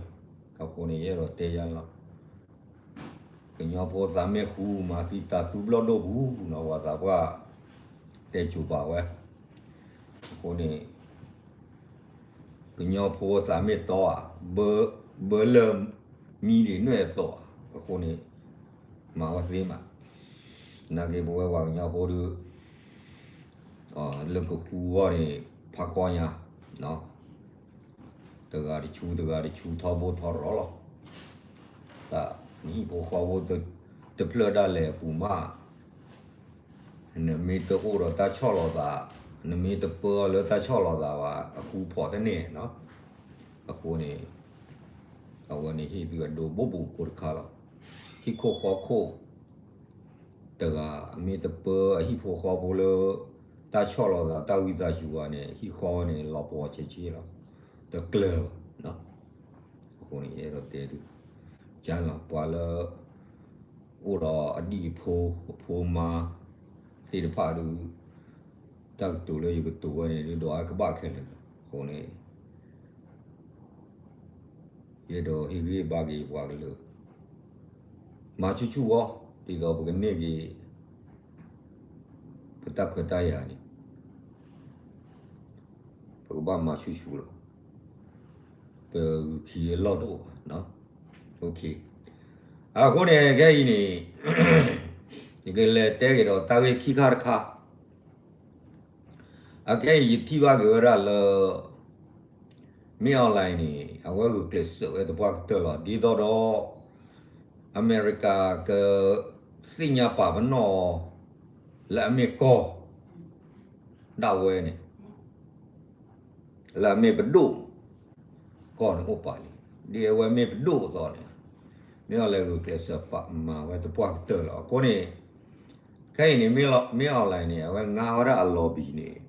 အဃိန့ၣ် ယအဲၣ်ဒိးတဲယၤလီၤ. ကညီဖိသးမ့ၢ်ဃူမၤသံသးသူဘျီၣ်ဒိၣ်ပူၤနီၤ ပှၤသးပှၢ်တဲကိၤပာ်ဝဲ, အဃိန့ၣ် ကညီဖိသးမ့ၢ်တီဧါ, ဘၢလၢမံဒံးနွဲၣ်အသိးဧါ, အဃိန့ၣ် မၤဝဲသ့မး, နာ်က့ပဝဲပှၤကညီဖိဒုး လၢကဃူဂီၢ်န့ၣ် ဖးကီညါ တဂၤတဆူ တဂၤတဆူ ထီဘိထီရီၤလီၤ. တၢ်နဟံၣ်ဖိဃီဖိ တဖျၢၣ်ဒၣ်လဲာ်အပူၤမး, နမ့ၢ်တအိၣ်ဒီးတၢ်ဆီၣ်လီၤသး, နမ့ၢ်တပၢအီၤလၢတၢ်ဆီၣ်လီၤသးဘၣ် အဃူဖီၣ်တန့ၢ်နီၤ. အဃိန့ၣ် အဝဲန့ၣ်ဟ့ၣ်သုအဒိဘိၣ်ဘိၣ်ဖိတခါလီၤ. ဟံၣ်ခိၣ်ဃီခိၣ် တဂၤ မ့ၢ်တပၢအဟံၣ်ဖိဃီဖိလၢ တၢ်ဆီၣ်လီၤသးတၢ်ဝံသးစူၤဘၣ်န့ၣ် ဟံၣ်ဃီန့ၣ် လီၤပှီၤဆဲးဆဲးလီၤ. တကျၢၤဘၣ်. အဃိန့ၣ် ယအဲၣ်ဒိးတဲဒုး ကလီၤ ပှၤလၢ အိၣ်ဒီးအဒံၣ်အဖိ အဖိမါ သ့ၣ်တဖၣ်ဒုး တၢ်ကတိၤလၢယကတိၤဝဲန့ၣ် ဒုးဒွးကဘၣ်ခဲလၢာ်. အဃိန့ၣ် ယအဲၣ်ဒိးဟ့ၣ်ဂံၢ်ဘါက့ၤပှၤကလုာ် မၤဆူၣ်ဆူၣ်ဝဲ ဒ်သိးပကန့ၢ်က့ၤ ပတၢ်ခွဲးတၢ်ယာ်န့ၣ် ပကဘၣ်မၤဆူၣ်ဆူၣ်လီၤ. ပဂုာ်ခံအလီၢ်တအိၣ်ဘၣ်. အဃိန့ၣ် ခဲအံၤန့ၣ် ယကလဲၤတဲက့ၤဒီးတၢ်ဂ့ၢ်ခံခါတခါ, အခဲအံၤယထံၣ်ဘၣ်က့ၤဝဲဒၣ်လၢ မင်းအောင်လှိုင်န့ၣ် အဝဲဂုာ်ကျဲးစၢးဝဲသပှၢ်ကတၢၢ်လီၤ. ဒ်သိးဒီး အမဲရကၤကသ့ၣ်ညါပာ်ပနီၣ်အီၤ လၢအမ့ၢ်ကီၢ်ဒၣ်ဝဲန့ၣ် လၢအမ့ၢ်ပဒိၣ်, ကီၢ်န့ၣ်အိၣ်ပာ်လံ, ဒ်အဝဲမ့ၢ်ပဒိၣ်အသိးန့ၣ် မင်းအောင်လှိုင်ဂုာ်ကျဲးစၢးပာ်မၤဝဲသပှၢ်ကတၢၢ်လီၤ. အဃိန့ၣ် ခဲအံၤန့ၣ် မင်းအောင်လှိုင်န့ၣ် အဝဲငါဝဲဒၣ်အ lobby န့ၣ်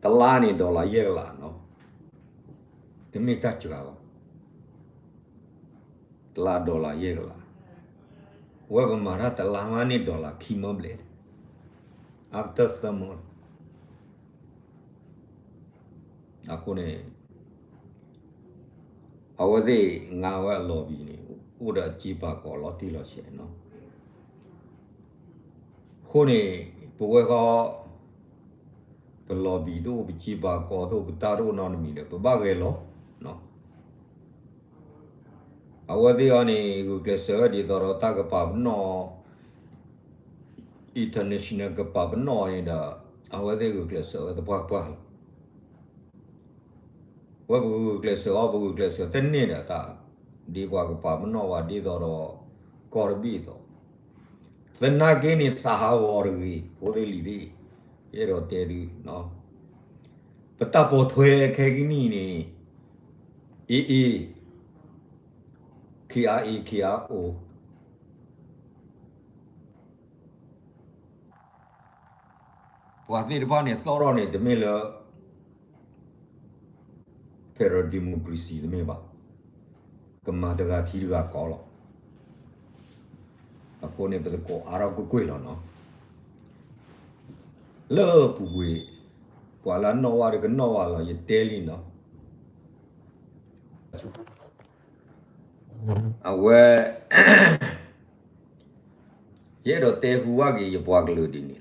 တလါန့ၣ် dollar ယဲၢ်ကလးနီၤ, တမ့ၢ်တၢ်စှၤဘၣ်, တလါ dollar ယဲၢ်ကလး, ဝဲပမၤတၢ်တလါမးန့ၣ် dollar ခံမၢဘျဲၣ်, အါကတၢၢ်သၢမၢလီၤ. အဃိန့ၣ် အဝဲသ့ၣ်ငါဝဲအ lobby န့ၣ် အိၣ်ဒီးအစ့ပာ်ကီးလီၤတံၢ်လီၤဆဲးနီၤ. အဃိန့ၣ် ပဝဲဃီ ပ lobby တအိၣ် ပစ့ပာ်ကီးတအိၣ် ပတၢ်တအိၣ်နီတမံၤဒီး ပဘၣ်ဂဲၤလီၤ. အဝဲသ့ၣ်အံၤန့ၣ် ဂုာ်ကျဲးစၢးဝဲဒ်သိးဒီးတၢ်ကပာ်ပနီၣ် international ကပာ်ပနီၣ်အံၤဒီး အဝဲသ့ၣ်ဂုာ်ကျဲးစၢးဝဲသပှၢ်ပှၢ်လီၤ. ဝဲပဂုာ်ကျဲးစၢးအီၤ ပဂုာ်ကျဲးစၢးတန့ၢ်ဒီးတၢ် ဒ်ပှၤကပာ်ပနီၣ်ဝဲဒ်သိးဒီး ကီၢ်တဘ့ၣ်အသိး သနာ်က့န့ၣ် သးဟးဂီၤတဂ့ၤ ဖိသ့ၣ်လံၤသ့ၣ်, ယအဲၣ်ဒိးတဲဒုး ပတၢ်ပိာ်ထွဲခဲကနံၣ်န့ၣ် AA, KIA, KIO ပှၤသ့ၣ်တဖၣ်န့ၣ် သီၣ်ထီၣ်န့ၣ် တမ့ၢ်လၢ federal democracy တမ့ၢ်ဘၣ်, ကမၤတဂၤထံတဂၤကီးလီၤ. အဃိန့ၣ် ပသကိးအါထီၣ်ကွ့ၢ်ကွ့ၢ်လီၤနီၤ. လၢပူၤကွံာ် ပှၤလၢအနီၣ်ဝဲဒီးကနီၣ်ဝဲလီၤ ယတဲလံနီၤ. အဝဲ ယအဲၣ်ဒိးတဲဟူဝဲက့ၤယပှၤကလုာ်ဒ်န့ၣ်လီၤ.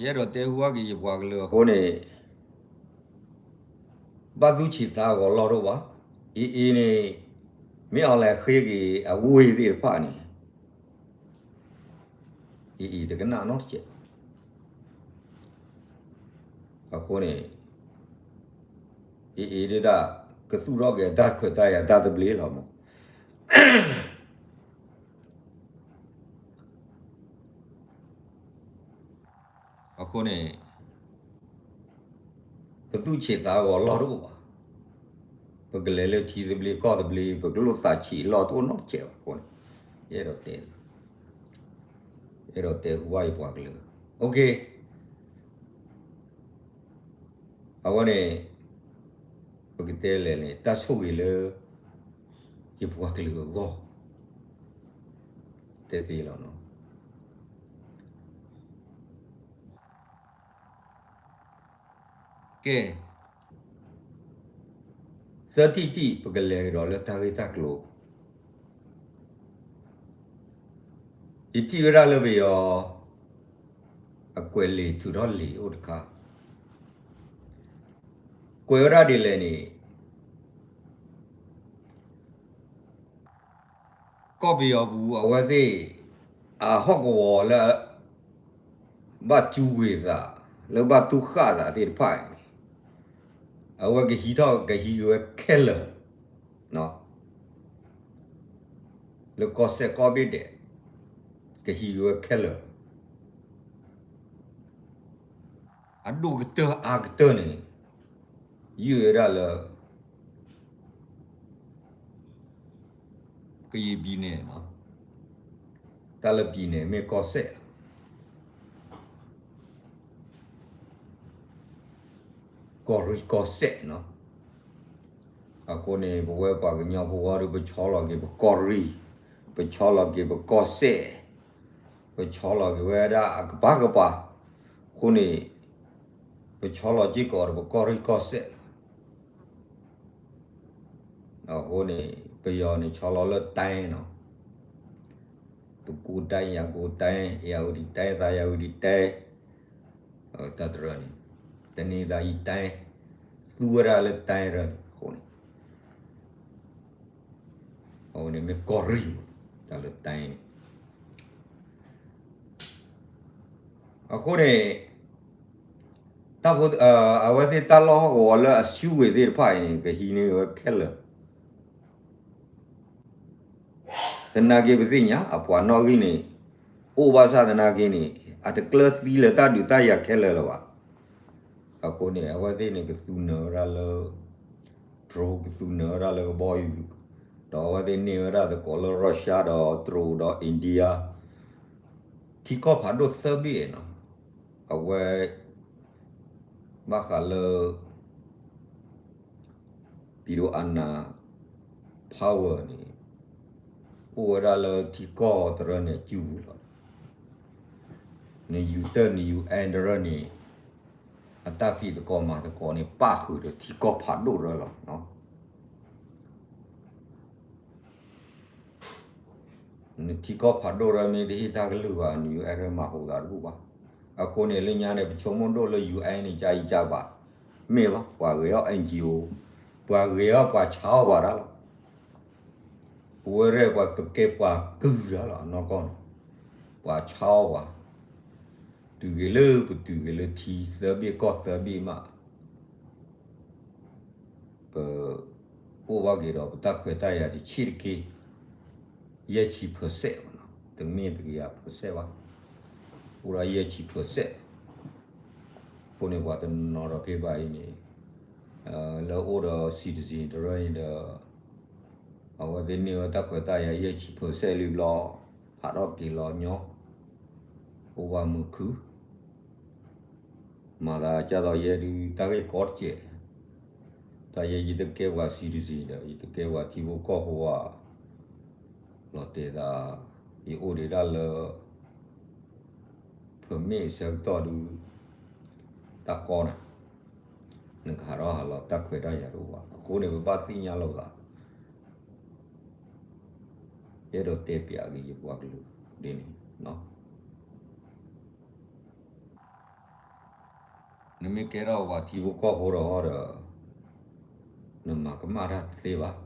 ယအဲၣ်ဒိးတဲဟူဝဲက့ၤယပှၤကလုာ်အဃိန့ၣ် ဘၣ်သူၣ်ဆံးသးဂီၤလီၢ်တအိၣ်ဘၣ်. AA န့ၣ် မ့ၢ်အီၤလဲၤဃ့က့ၤအဝ့ၢ်သ့ၣ်တဖၣ်န့ၣ် AA တကနၣ်နီတစဲး. အဃိန့ၣ် AA ဒ်တၢ်ကသူၣ်ထီၣ်က့ၤအတၢ်ခွဲးတၢ်ယာ်တၢ်သဘျ့လီၤမး. အဃိန့ၣ် ပသူၣ်ဆံးသးဂီၤလီၢ်တအိၣ်ဘၣ်. ပကလဲၤလၢထံသဘျ့ကီၢ်သဘျ့ ပကလိၣ်သးဆံးလီၢ်တအိၣ်နီတစဲးဘၣ်အဃိန့ၣ် ယအဲၣ်ဒိးတဲ ယအဲၣ်ဒိးတဲဟူဘၣ်ယပှၤကလုာ် OK အဝဲန့ၣ် ပကတဲလဲၣ်န့ၣ် တၢ်ဆိၣ်ဂ့ၤလၢ ယပှၤကလုာ်အဂီၢ် တဲသ့လီၤနီၤ. ကဲ သၢထံၣ်တထံၣ် ပကလဲၤကဒီးလၢတၢ်ဂ့ၢ်တၢ်ကျိၤ ယထံၣ်ဝဲဒၣ်လၢပယီၤ အကွဲးလံာ်ထုးထီၣ်လံာ်အိၣ်တခါ ကွဲးဝဲဒၣ်ဒ်လဲၣ်န့ၣ် ကီၢ်ပယီၤပူၤအဝဲသ့ၣ် အဟီၣ်ကဝီၤလၢ ဘၣ်ကူဝ့ၤသး လၢဘၣ်တူၢ်ဃာ်သးသ့ၣ်တဖၣ်အံၤန့ၣ် အဝဲကဟံးထီၣ်ကဟံးက့ၤဝဲခဲလၢာ် လၢကီၢ်စဲၣ်ကီၢ်ဘ့ၣ်ဒဲး ကဟံးက့ၤဝဲခဲလၢာ် အဒိၣ်ကတၢၢ်အါကတၢၢ်န့ၣ် ယုၢ်ဝဲဒၣ်လၢ ကယံာ်ဘံၣ်န့ၣ် တၢ်လၢဘံၣ်န့ၣ် မ့ၢ်ကီၢ်စဲၣ်လီၤ. ကီၢ်ရ့ၣ်ကီၢ်စဲၣ်နီၤ. အဃိန့ၣ် ပဝဲပှၤကညီဖိဝဲဒီး ပဆီလီၤက့ၤပကီၢ်ရ့ၣ်, ပဆီလီၤက့ၤပကီၢ်စဲၣ်, ပဆီလီၤက့ၤဝဲဒၣ်အကပၤကပၤ, အဃိန့ၣ် ပဆီလီၤစ့ၢ်ကီးဒီးပကီၢ်ရ့ၣ်ကီၢ်စဲၣ်လီၤ. အဃိန့ၣ် ပယီၤန့ၣ်ဆီလီၤလၢတိုင်းနီၤ, ပဲခူးတိုင်း, ရန်ကုန်တိုင်း, ဧရာဝတီတိုင်း, သာယာဝတီတိုင်း, တၢ်တရၢန့ၣ်, တနင်္သာရီတိုင်း, သူဝဲဒၣ်လၢတိုင်းရၢန့ၣ် အဃိန့ၣ် အဝဲန့ၣ်မ့ၢ်ကီၢ်ရံၣ်မး, တၢ်လၢတၢ်န့ၣ် အဃိန့ၣ် တၢ်ဖိ အဝဲသ့ၣ်တၢ်လီၢ်ဟီၣ်ကဝီၤလၢအစုဝ့ၤသ့ၣ်တဖၣ်အံၤန့ၣ် ကဟံးန့ၢ်ဝဲခဲလၢာ် သနာ်က့ပသ့ၣ်ညါ အပှၤနီၣ်ဂံၢ်န့ၣ် အိၣ်ဘၣ်ဆၣ်သနာ်က့န့ၣ် အတကျၢၤသံလၢတၢ်ဒုးတၢ်ယၤခဲလၢာ်လၢၤဘၣ်. အဃိန့ၣ် အဝဲသ့ၣ်န့ၣ် ကသူနၢၤဝဲဒၣ်လၢ drone ကသူနၢၤဝဲဒၣ်လၢကဘီယူၤ, ဒီးအဝဲသ့ၣ်န့ၢ်ဝဲဒၣ်သကိးလၢ Russia ဒီး drone ဒီး India ထံကီၢ်ဖးဒိၣ်သၢဘ့ၣ်နီၤ, အဝဲ ဘၣ်ဃးလၢ ပံၤဒိၣ်အနၢ် power န့ၣ် အိၣ်ဝဲဒၣ်လၢထံကီၢ်တရၢန့ၣ်အစုပူၤလီၤ. နယူၤတၢၢ် နယူၤအဲၣ်တရၢန့ၣ် အတၢ်ဖံးသကိးမၤသကိးန့ၣ် ပၣ်ဃုာ်ဒီးထံကီၢ်ဖးဒိၣ်တရၢလီၤ. နထံကီၢ်ဖးဒိၣ်တရၢမ့ၢ်တဟ့ၣ်တၢ်ကလုၢ်ဘၣ် နယူၤအဲၣ်တရၢမၤဟူးသးတဘူၣ်ဘၣ်. အဃိန့ၣ် လၢညါန့ၣ် ပဆိကမိၣ်ဒိၣ်လၢ ယူၤအဲၣ်န့ၣ် ကယကဘၣ် မ့ၢ်ဘၣ် ပှၤဂဲၤအီၣ် NGO, ပှၤဂဲၤအီၣ်ပှၤဆါအီၣ်ပှၤဒၣ်လီၤ. ပဝဲရဲၣ်ပှၤပကဲပှၤကုၢ်ဒၣ်လီၤ အနီၢ်ကီၢ်န့ၣ် ပှၤဆါအီၣ်ပှၤ, တုၤဂ့ၤလၢပတုၤဂ့ၤလၢထံသၢဘ့ၣ်ကီၢ်သၢဘ့ၣ်မး ပ အိၣ်ဘၣ်က့ၤဒီးပတၢ်ခွဲးတၢ်ယာ်တဆံးတက့ၢ်, ယဲၢ်ဆံ percent မးနီၤ, တမ့ၢ်တကယၤ percent ဘၣ်, အိၣ်ဒီးယဲၢ်ဆံ percent. အဃိန့ၣ် ပှၤတနီၤနီၤဒီးဖဲဘၣ်အံၤန့ၣ် လၢအိၣ်ဒီး citizen တရၢန့ၣ်ဒီး အဝဲသ့ၣ်န့ၢ်ဝဲတၢ်ခွဲးတၢ်ယာ်ယဲၢ်ဆံ percent လံဘျီ ဖးထီၣ်က့ၤလီၤညီ အိၣ်ဝဲမုာ်ခု မၤသးကၢ်သိးယဲဒုး တၢ်ဂ့ၢ်ကီတစဲး, တၢ်ယဲယတကဲပှၤ citizen ဒီး ယတကဲပှၤထံဖိကီၢ်ဖိဘၣ်, လီၤတဲာ်သး ယအိၣ်ဒံးဒၣ်လၢ permit ဆၢကတီၢ်ဒုး တၢ်ကီနၤ, နကဟးထီၣ်ဟးလီၤတၢ်ခွဲးတၢ်ယာ်တအိၣ်ဘၣ်. အဃိန့ၣ် ပဘၣ်သ့ၣ်ညါလိာ်သး ယအဲၣ်ဒိးတဲပျးက့ၤယပှၤကလုာ်ဒ်န့ၣ် နမ့ၢ်ကဲထီၣ်ပှၤထံဖိကီၢ်ဖိဒီးဒီး နမၤကမၣ်တၢ်တသ့ဘၣ်,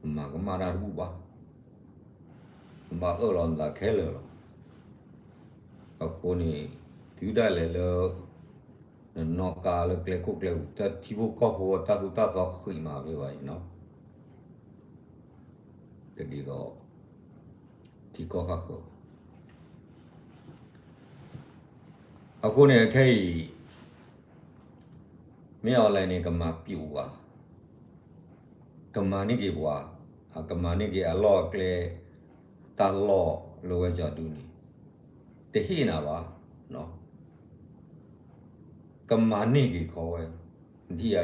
နမၤကမၣ်တၢ်တဘူၣ်ဘၣ်, နဘၣ်အၢၣ်လီၤနသးခဲလၢာ်လီၤ. အဃိန့ၣ် တုၤဒၣ်လဲာ်လၢ နနီၣ်ကါလၢကျဲခိၣ်ကျဲပူၤ တၢ်ထံဖိကီၢ်ဖိတၢ်သူတၢ်သီဃံးမးဖဲဘၣ်အံၤနီၤ တဒ်သိး ထံကီၢ်ဃၣ်ဃၢၤ အဃိန့ၣ် ခဲအံၤ မ့ၢ် online န့ၣ် ကမၤပျိာ်ဘၣ်, ကမၤန့ၢ်က့ၤပှၤ, အကမၤန့ၢ်က့ၤအလီၢ်အကျဲ တၢ်လီၢ်လၢဝဲကၠီဒုန့ၣ် တဟ့ၣ်နၤဘၣ်, ကမၤန့ၢ်က့ၤခီဝဲ, ဒ်အံၤကၠီသီဒီး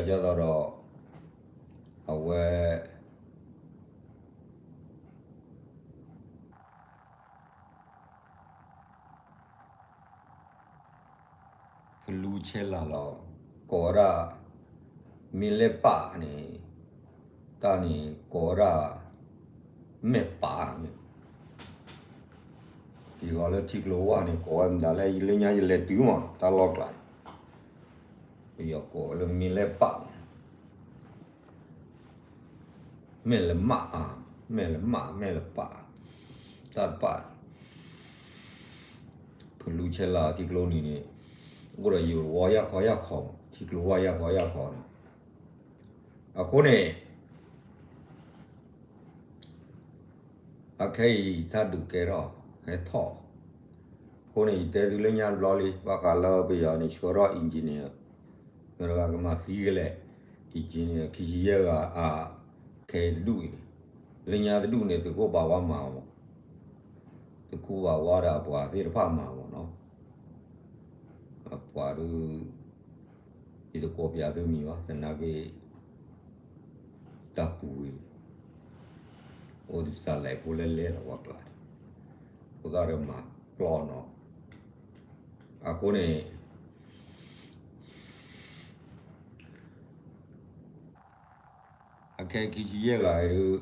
အဝဲ ဖလူဆဲလၤလီၤ, ကိးဝဲဒၣ် မ့ၢ်လဲၣ်ပာ်န့ၣ်, တၢ်န့ၣ်ကိးဝဲဒၣ် မဲၢ်ပာ်န့ၣ်, ယဂီၤလၢထံကျိဝါန့ၣ် ကိးဝဲမတၤလဲၣ် လၢညါယလဲၤတုၤမး တၢ်လီၢ်ကျါန့ၣ်, ပယီၤကိးဝဲလၢမ့ၢ်လဲၣ်ပာ်န့ၣ် မဲၢ်လမး, မဲၢ်လမး, မဲၢ်လပာ်, တၢ်တပာ်, ဖလူဆဲလၤထံကျိနံၤန့ၣ် အိၣ်ဒီးယိၤဝါယၢ်ခီယၢ်ခီ, ထံကျိဝါယၢ်ခီယၢ်ခီန့ၣ်, အဃိန့ၣ် အခဲအံၤတၢ်ဒုးကဲထီၣ် ဟဲထီၣ်, အဃိန့ၣ် ယတဲသုလၢညါတဘျီလံ ဘၣ်ဃးလၢပယီၤန့ၣ် ဆှၢထီၣ် engineer မတၤဂၤကမၤသံကလဲၣ်, engineer ခံဆံယဲၢ်ဂၤအ ခဲအံၤတဒူၣ်အံၤန့ၣ်, လၢညါတဒူၣ်န့ၣ် သုးခိၣ်ဘၣ်ဝါမၤမး, သုးခိၣ်ဘၣ်ဝါဒီးအပှၤသ့ၣ်တဖၣ်မၤမးနီၤ, အပှၤဒုး ယတကိးပျးသုမံၤဘၣ် သနာ်က့ တၢ်ပူၤဝံၤ အိၣ်တစးလဲၤဖိလဲလဲလီၤဝဲကျါန့ၣ်, အဃိသတးဒီးမၤပျီနီၤ, အဃိန့ၣ် အခဲခံဆံယဲၢ်ဂၤဒုး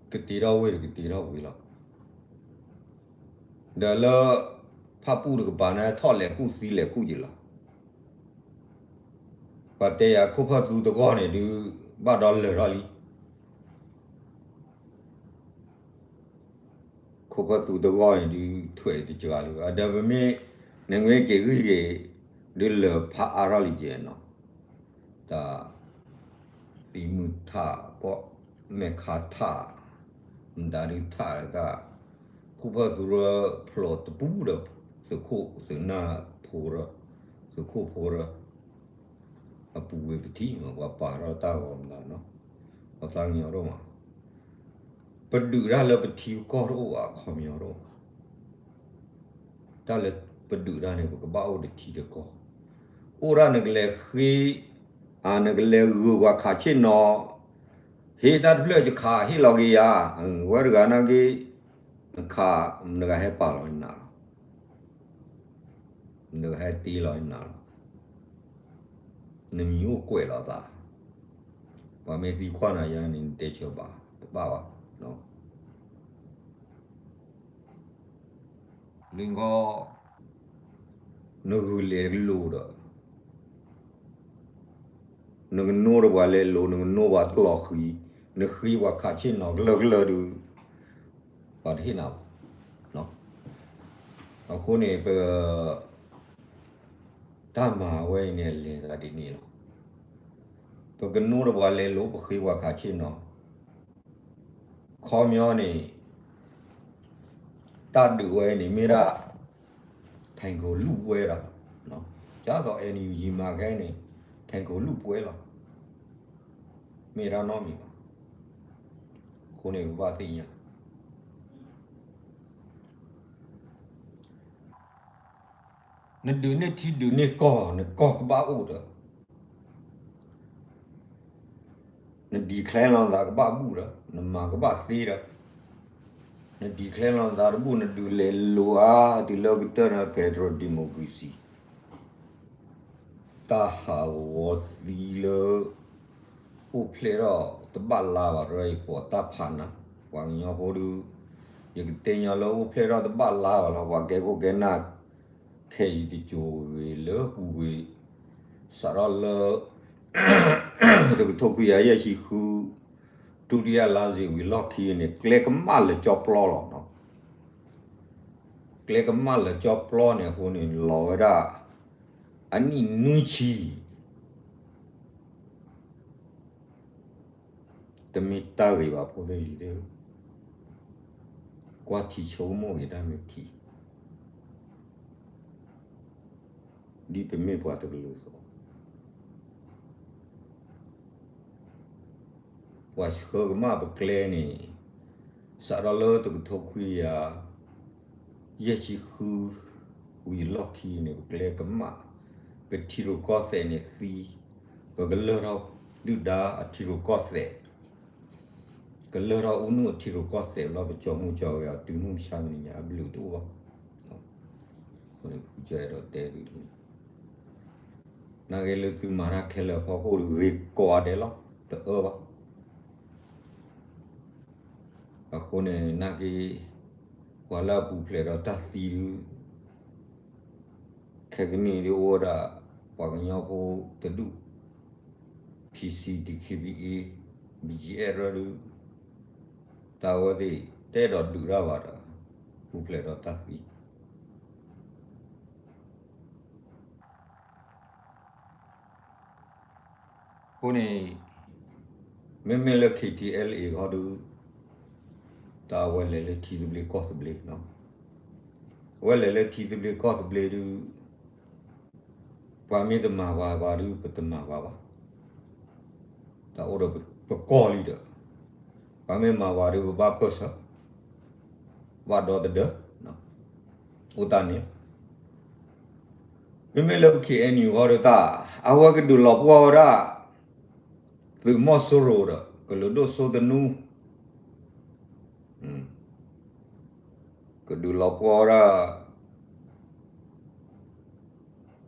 ကတ့ထီၣ်ဝ့ၢ်တကတ့ထီၣ်ဝ့ၢ်လီၤ. ဒီးလၢ ဖၣ်ပူၣ်တကပၤန့ၣ် ထီၣ်လဲၤကူၣ်သံလဲၤကူၣ်က့ၤလီၤ. ပှၤတဲယၤခိၣ်ဖၢၣ်သူတဂီၢ်န့ၣ်ဒုး ဘၣ်ဒီးလၢာ်ထီၣ်လံ. ခိၣ်ဖၢၣ်သူတဂီၢ်န့ၣ်ဒုး ထွဲးတစှၤလၢၤ, ဒီးပမ့ၢ် နမ့ၢ်က့ၤဂံၢ်က့ၤ ဒုးလၢာ်ဖးအါထီၣ်လံကဲနီၤ, တၢ် သံမုၢ်ထး ပီၣ်မဲာ်ခါထး မတၤဒုးထးတၢ်, ခိၣ်ဖၢၣ်သူရၢဖျိးတပူၤဒီး သုးခိၣ်သုးနၢ်ဖိရၢ, သုးခိၣ်ဖိရၢ အပူၤဝဲပထံၣ်မး ပှၤပာ်ထီၣ်တၢ်ဂီၤမတၤနီၤ, ပှၤသးကညီၤဒိၣ်မး, ပဒုးတၢ်လၢပထံပကီၢ်တအိၣ်အခီပညီဒိၣ်မး, တၢ်လၢပဒုးတၢ်န့ၣ် ပကဘၣ်အိၣ်တထံတကီၢ်, အိၣ်ဒၣ်နကလဲၤဃ့ နကလဲၤဂုာ်ပှၤခးဆ့ၣ်နီၤ, ဟ့ၣ်တၢ်တဖျၢၣ်ယခးဟ့ၣ်လီၤက့ၤယၤ, ဝဲတဂၤနာ်က့ နခး နကဟဲပာ်လီၤနးလီၤ နကဟဲတ့လီၤနးလီၤ, နမံၤအိၣ်ကွဲးလီၤသး, ပှၤမ့ၢ်သံကွၢ်နၤယၤန့ၣ် နတဲဆၢဘၣ် တဘၣ်ဘၣ်, လၢကီ နဂုာ်လဲၤလိၤဒီး နကနိဒီးပှၤလဲၤလိၤ နကနိပှၤတလီၤဃံၤ, နဃ့ပှၤခးဆ့ၣ်နီၤကလၢာ်ကလၢာ်ဒီး ပှၤတဟ့ၣ်နၤဘၣ်. အဃိန့ၣ် ပ တၢ်မၤဝဲအံၤန့ၣ် လဲၤသးဒ်န့ၣ်လီၤ. ပကနိဒီးပှၤလဲၤလိၤ ပဃ့ပှၤခးဆ့ၣ်နီၤ ခီပညီန့ၣ် တၢ်ဒုးဝဲန့ၣ် မ့ၢ်ဒၣ် ထံခိၣ်လူၢ်ပွဲဒီး ဒ်သိး NUG မၤခဲအံၤန့ၣ် ထံခိၣ်လူၢ်ပွဲလီၤ. မ့ၢ်တၢ်နီတမံၤဘၣ်. အဃိန့ၣ် ပဘၣ်သ့ၣ်ညါ နဒုးန့ၢ်ထံဒုးန့ၢ်ကီၢ် နကီၢ်ကဘၣ်အိၣ်ဒီး န declare လီၤနသးကဘၣ်ဘူၣ်ဒီး နမၤကဘၣ်သ့ဒီး န declare လီၤနသးတဘူၣ် နဒုးလဲၤလိၤအါ တုၤလၢကတၢၢ်ဒီး federal democracy တၢ်ဟးဂီၤသံလၢ အိၣ်ဖျဲၣ်ထီၣ်တဘၣ်လါဘၣ် ရၢအံၤပိာ်တၢ်ဖးနၤ ပှၤကညီဖိဒုး ယကတဲညီလၢအိၣ်ဖျဲၣ်ထီၣ်တဘၣ်လါဘၣ်လီၤ ပှၤကဲခိၣ်ကဲနၢ် ခဲအံၤတကၠိၤဂ့ၤလၢပူၤကွံာ် စးထီၣ်လၢ တကထိခွံကယၤယဲၢ်ဆံဃု တုတယလါစ့ဝံၤလီၢ်ခံန့ၣ် ကျဲကမၣ်လၢာ်ကၠီပျီလီၤ. ကျဲကမၣ်လၢာ်ကၠီပျီန့ၣ်အဃိန့ၣ် လီၤဝဲဒၣ် အနံၣ်နွံဆံ တမ့ၢ်တၢ်ဂ့ၤဘၣ်ဖိသ့ၣ်လံၤသ့ၣ်ဧၢ, ကွၢ်ထံဆိကမိၣ်က့ၤတၢ်မ့ၢ်ထံ, ဒ်ပမ့ၢ်ပှၤတကလုာ်အသိး, ပှၤဆှၢကမၣ်ပကျဲန့ၣ် စးထီၣ်လၢတကထိခွံကယၤ ယဲၢ်ဆံဃု ဝံၤအလီၢ်ခံန့ၣ် ပကျဲကမၣ်, ပထံရူၢ်ကီၢ်သဲးန့ၣ်သံ, ပကလၢၢ်ထီၣ်ဒုၣ်ဒါအထံရူၢ်ကီၢ်သဲး, ကလၢၢ်ထီၣ်အူနုၢ်အထံရူၢ်ကီၢ်သဲးလီၤ ပကၠီမူကၠီဂဲၤအီၤ တုၤမုၢ်မဆါတနံၤညါအဘျုးတအိၣ်ဘၣ်. အဃိန့ၣ် ဖုကၠီအဲၣ်ဒိးတဲဒ်န့ၣ် နာ်က့လၢသုမၤတၢ်ခဲလၢာ်အဖီခိၣ်ဒီး ဂ့ၤကိးဂၤဒဲးလီၤ တအၢဘၣ်. အဃိန့ၣ် နာ်က့ ပှၤလၢအပူၤဖျဲးဒီးတၢ်သံဒုး ခဲကနံၣ်ဒုးအိၣ်ဝဲဒၣ် ပှၤကညီဖိတဒူၣ် PC, DKBA, BGF ရၢဒုး တၢ်အဝဲသ့ၣ်တအဲၣ်ဒိးဒုးတၢ်ဘၣ်ဒီး ပူၤဖျဲးဒီးတၢ်သံ အဃိန့ၣ် မ့မ့ၢ်လၢ KTLA ခီဒုး တၢ်အဝဲလဲၤလၢထံသဘျ့ကီၢ်သဘျ့, အဝဲလဲၤလၢထံသဘျ့ကီၢ်သဘျ့ဒုး ပှၤမ့ၢ်တမၤပှၤဘၣ်ဒုး ပတမၤပှၤဘၣ်. တၢ်အိၣ်ဒီးပကီၢ်လံဒီး ပှၤမ့ၢ်မၤပှၤဒုး ပဘၣ်ပၢၢ်ဆၢ ဘၣ်ဒီသဒၢ အိၣ်တၢ်န့ၣ် မ့မ့ၢ်လၢ KNU ဃီဒီးတၢ် အဝဲကဒုးလီၤပှီၢ်ဝဲဒၣ် သုးမီၤစိရိၤဒီး ကလုာ်ဒိၣ်စိသနူ ကဒုးလီၤပှီၢ်ဝဲဒၣ်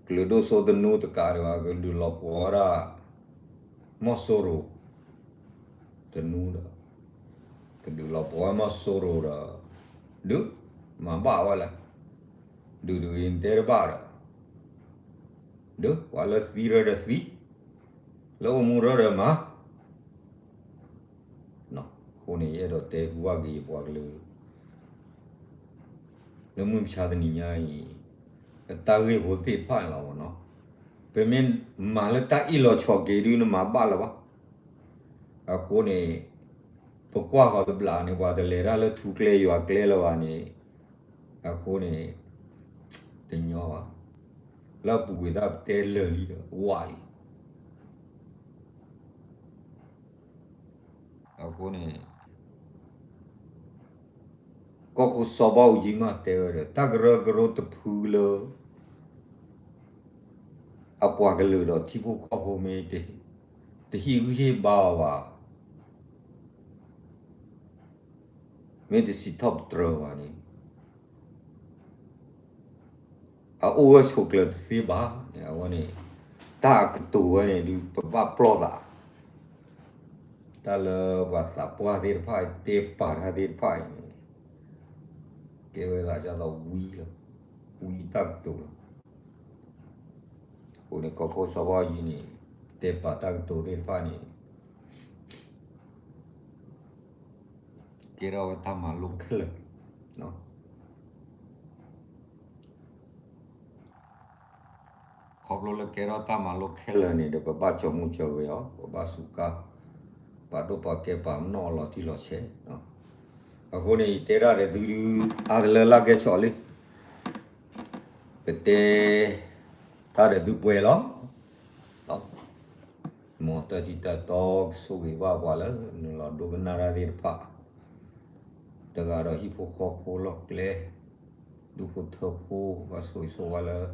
ကလုာ်ဒိၣ်စိသနူတကးဒံးဘၣ် ကဒုးလီၤပှီၢ်ဝဲဒၣ် မီၤစိရိၤ သနူဒီး ကဒုးလီၤပှီၢ်ဝဲမီၤစိရိၤဒီး ဒုး မၤဘၣ်ဝဲလဲၣ်, ဒုးဒုးအံၤတဲတဘၣ်ဒီး ဒုး ပှၤလၢသံရၢဒီးသံ, လၢအိၣ်မူရၢဒီးမၤ အဃိန့ၣ် ယအဲၣ်ဒိးတဲဟူဘၣ်က့ၤယပှၤကလုာ် လၢမုၢ်မဆါတနံၤညါအံၤ တၢ်ဂ့ၢ်ဖိသ့ၣ်တဖၣ်န့ၣ်လီၤမ့ၢ်နီၤ. ပမ့ၢ်မၤလၢတၢ်အ့ၣ်လိာ်ဆိးက့ဒုး နမၤဘၣ်လၢၤဘၣ်. အဃိန့ၣ် ပကွၢ်ဃီၤတဘျီန့ၣ် ပှၤတလဲၤတၢ်လၢထူကျဲယွၤကျဲလၢၤဘၣ်န့ၣ်, အဃိန့ၣ် တညီဘၣ်. လၢအပူၤကွံာ်တၢ်ပတဲလၢာ်လံဒီး ဝးလံ. အဃိန့ၣ် ကီၢ်ခိၣ်စီၤဘးအူကၠံမးတဲဝဲဒီး တၢ်ကရၢကရိတဖုလၢ အပှၤကလုာ်ဒီးထံဖိကီၢ်ဖိမ့ၢ် တဟ့ၣ်ဂံၢ်ဟ့ၣ်ဘါအီၤဘၣ်, မ့ၢ်တစံးထီၣ်ပတြၢၤဘၣ်န့ၣ် အအိၣ်ဂၢၢ်ဆိးကျၢၤတသ့ဘၣ်န့ၣ် အဝဲန့ၣ် တၢ်အကတိၤဝဲန့ၣ်ဒုး ပဘၣ်ပျီၢ်သး, တၢ်လၢပှၤသးပှၢ်သ့ၣ်တဖၣ် တဲပာ်တၢ်သ့ၣ်တဖၣ်အံၤန့ၣ် ကဲဝဲဒၣ်ဒ်သိးဝံလီၤ, ဝံတၢ်ကတိၤလီၤ. အဃိန့ၣ် ကီၢ်ခိၣ်စီၤဘးအူကၠံန့ၣ် တဲပာ်တၢ်ကတိၤသ့ၣ်တဖၣ်န့ၣ် ကဲထီၣ်ဝဲတၢ်မၤလိခဲလၢာ်. ခီဖျိလၢကဲထီၣ်တၢ်မၤလိခဲလၢာ်န့ၣ်ဒီး ပဘၣ်ဆိကမိၣ်ဆိက့ၤအီၤ, ပဘၣ်စူးကါ ပာ်ဒိၣ်ပာ်ကဲပာ်ပနီၣ်အီၤလီၤတံၢ်လီၤဆဲး. အဃိန့ၣ် ယတဲတၢ်ဒီးသုဒုး အါတလၢလၢ်ကဲဆိးလံ, ပတဲတၢ်ဒီးသုပှဲၤလီၤ. မ်တၢ်ထံၣ်တၢ်တီကဆိၣ်ဂ့ၤဘၣ်ပှၤလၢ နုာ်လီၤဒိကနၣ်တၢ်သ့ၣ်တဖၣ်, တဂၤဒီးဟံၣ်ဖိဃီဖိလီၢ်ကျဲ, ဒူၣ်ဖိထၢဖိ ဘၣ်ဆိၣ်ဂ့ၤဆိၣ်ဝါလၢ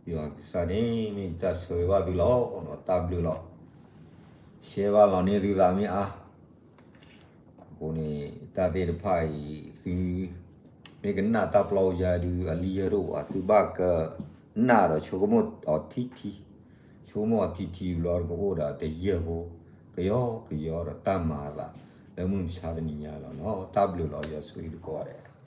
ယွၤကစၢ်န့ၣ် မ့ၢ်ယတၢ်ဆၢဂ့ၤဘၣ်သုလီၤ. တၢ်ဘျုးလီၤ. ရှဲဘၣ်လီၤန့ၢ်သုသးမ့ၢ်အါ အဃိန့ၣ် တၢ်သ့ၣ်တဖၣ်အံၤ သုမ့ၢ်ကနၣ်တၢ်ပျီပူၤယါဒုး အလံယၢၢ်တအိၣ်ဘၣ်, သုဘၣ်ကနၣ်ဒီးဆိကမိၣ်အီၤထံထံ, ဆိကမိၣ်အီၤထံထံဘျီ ကအိၣ်ဒီးတယၢၢ်ဖိ ကယီကယီဒီးတၢ်မၤအသး လၢမုၢ်မဆါတနံၤညါလီၤနီၤ. တၢ်ဘျုးလီၤ. ယွၤဆိၣ်ဂ့ၤသုကိးဂၤဒဲး.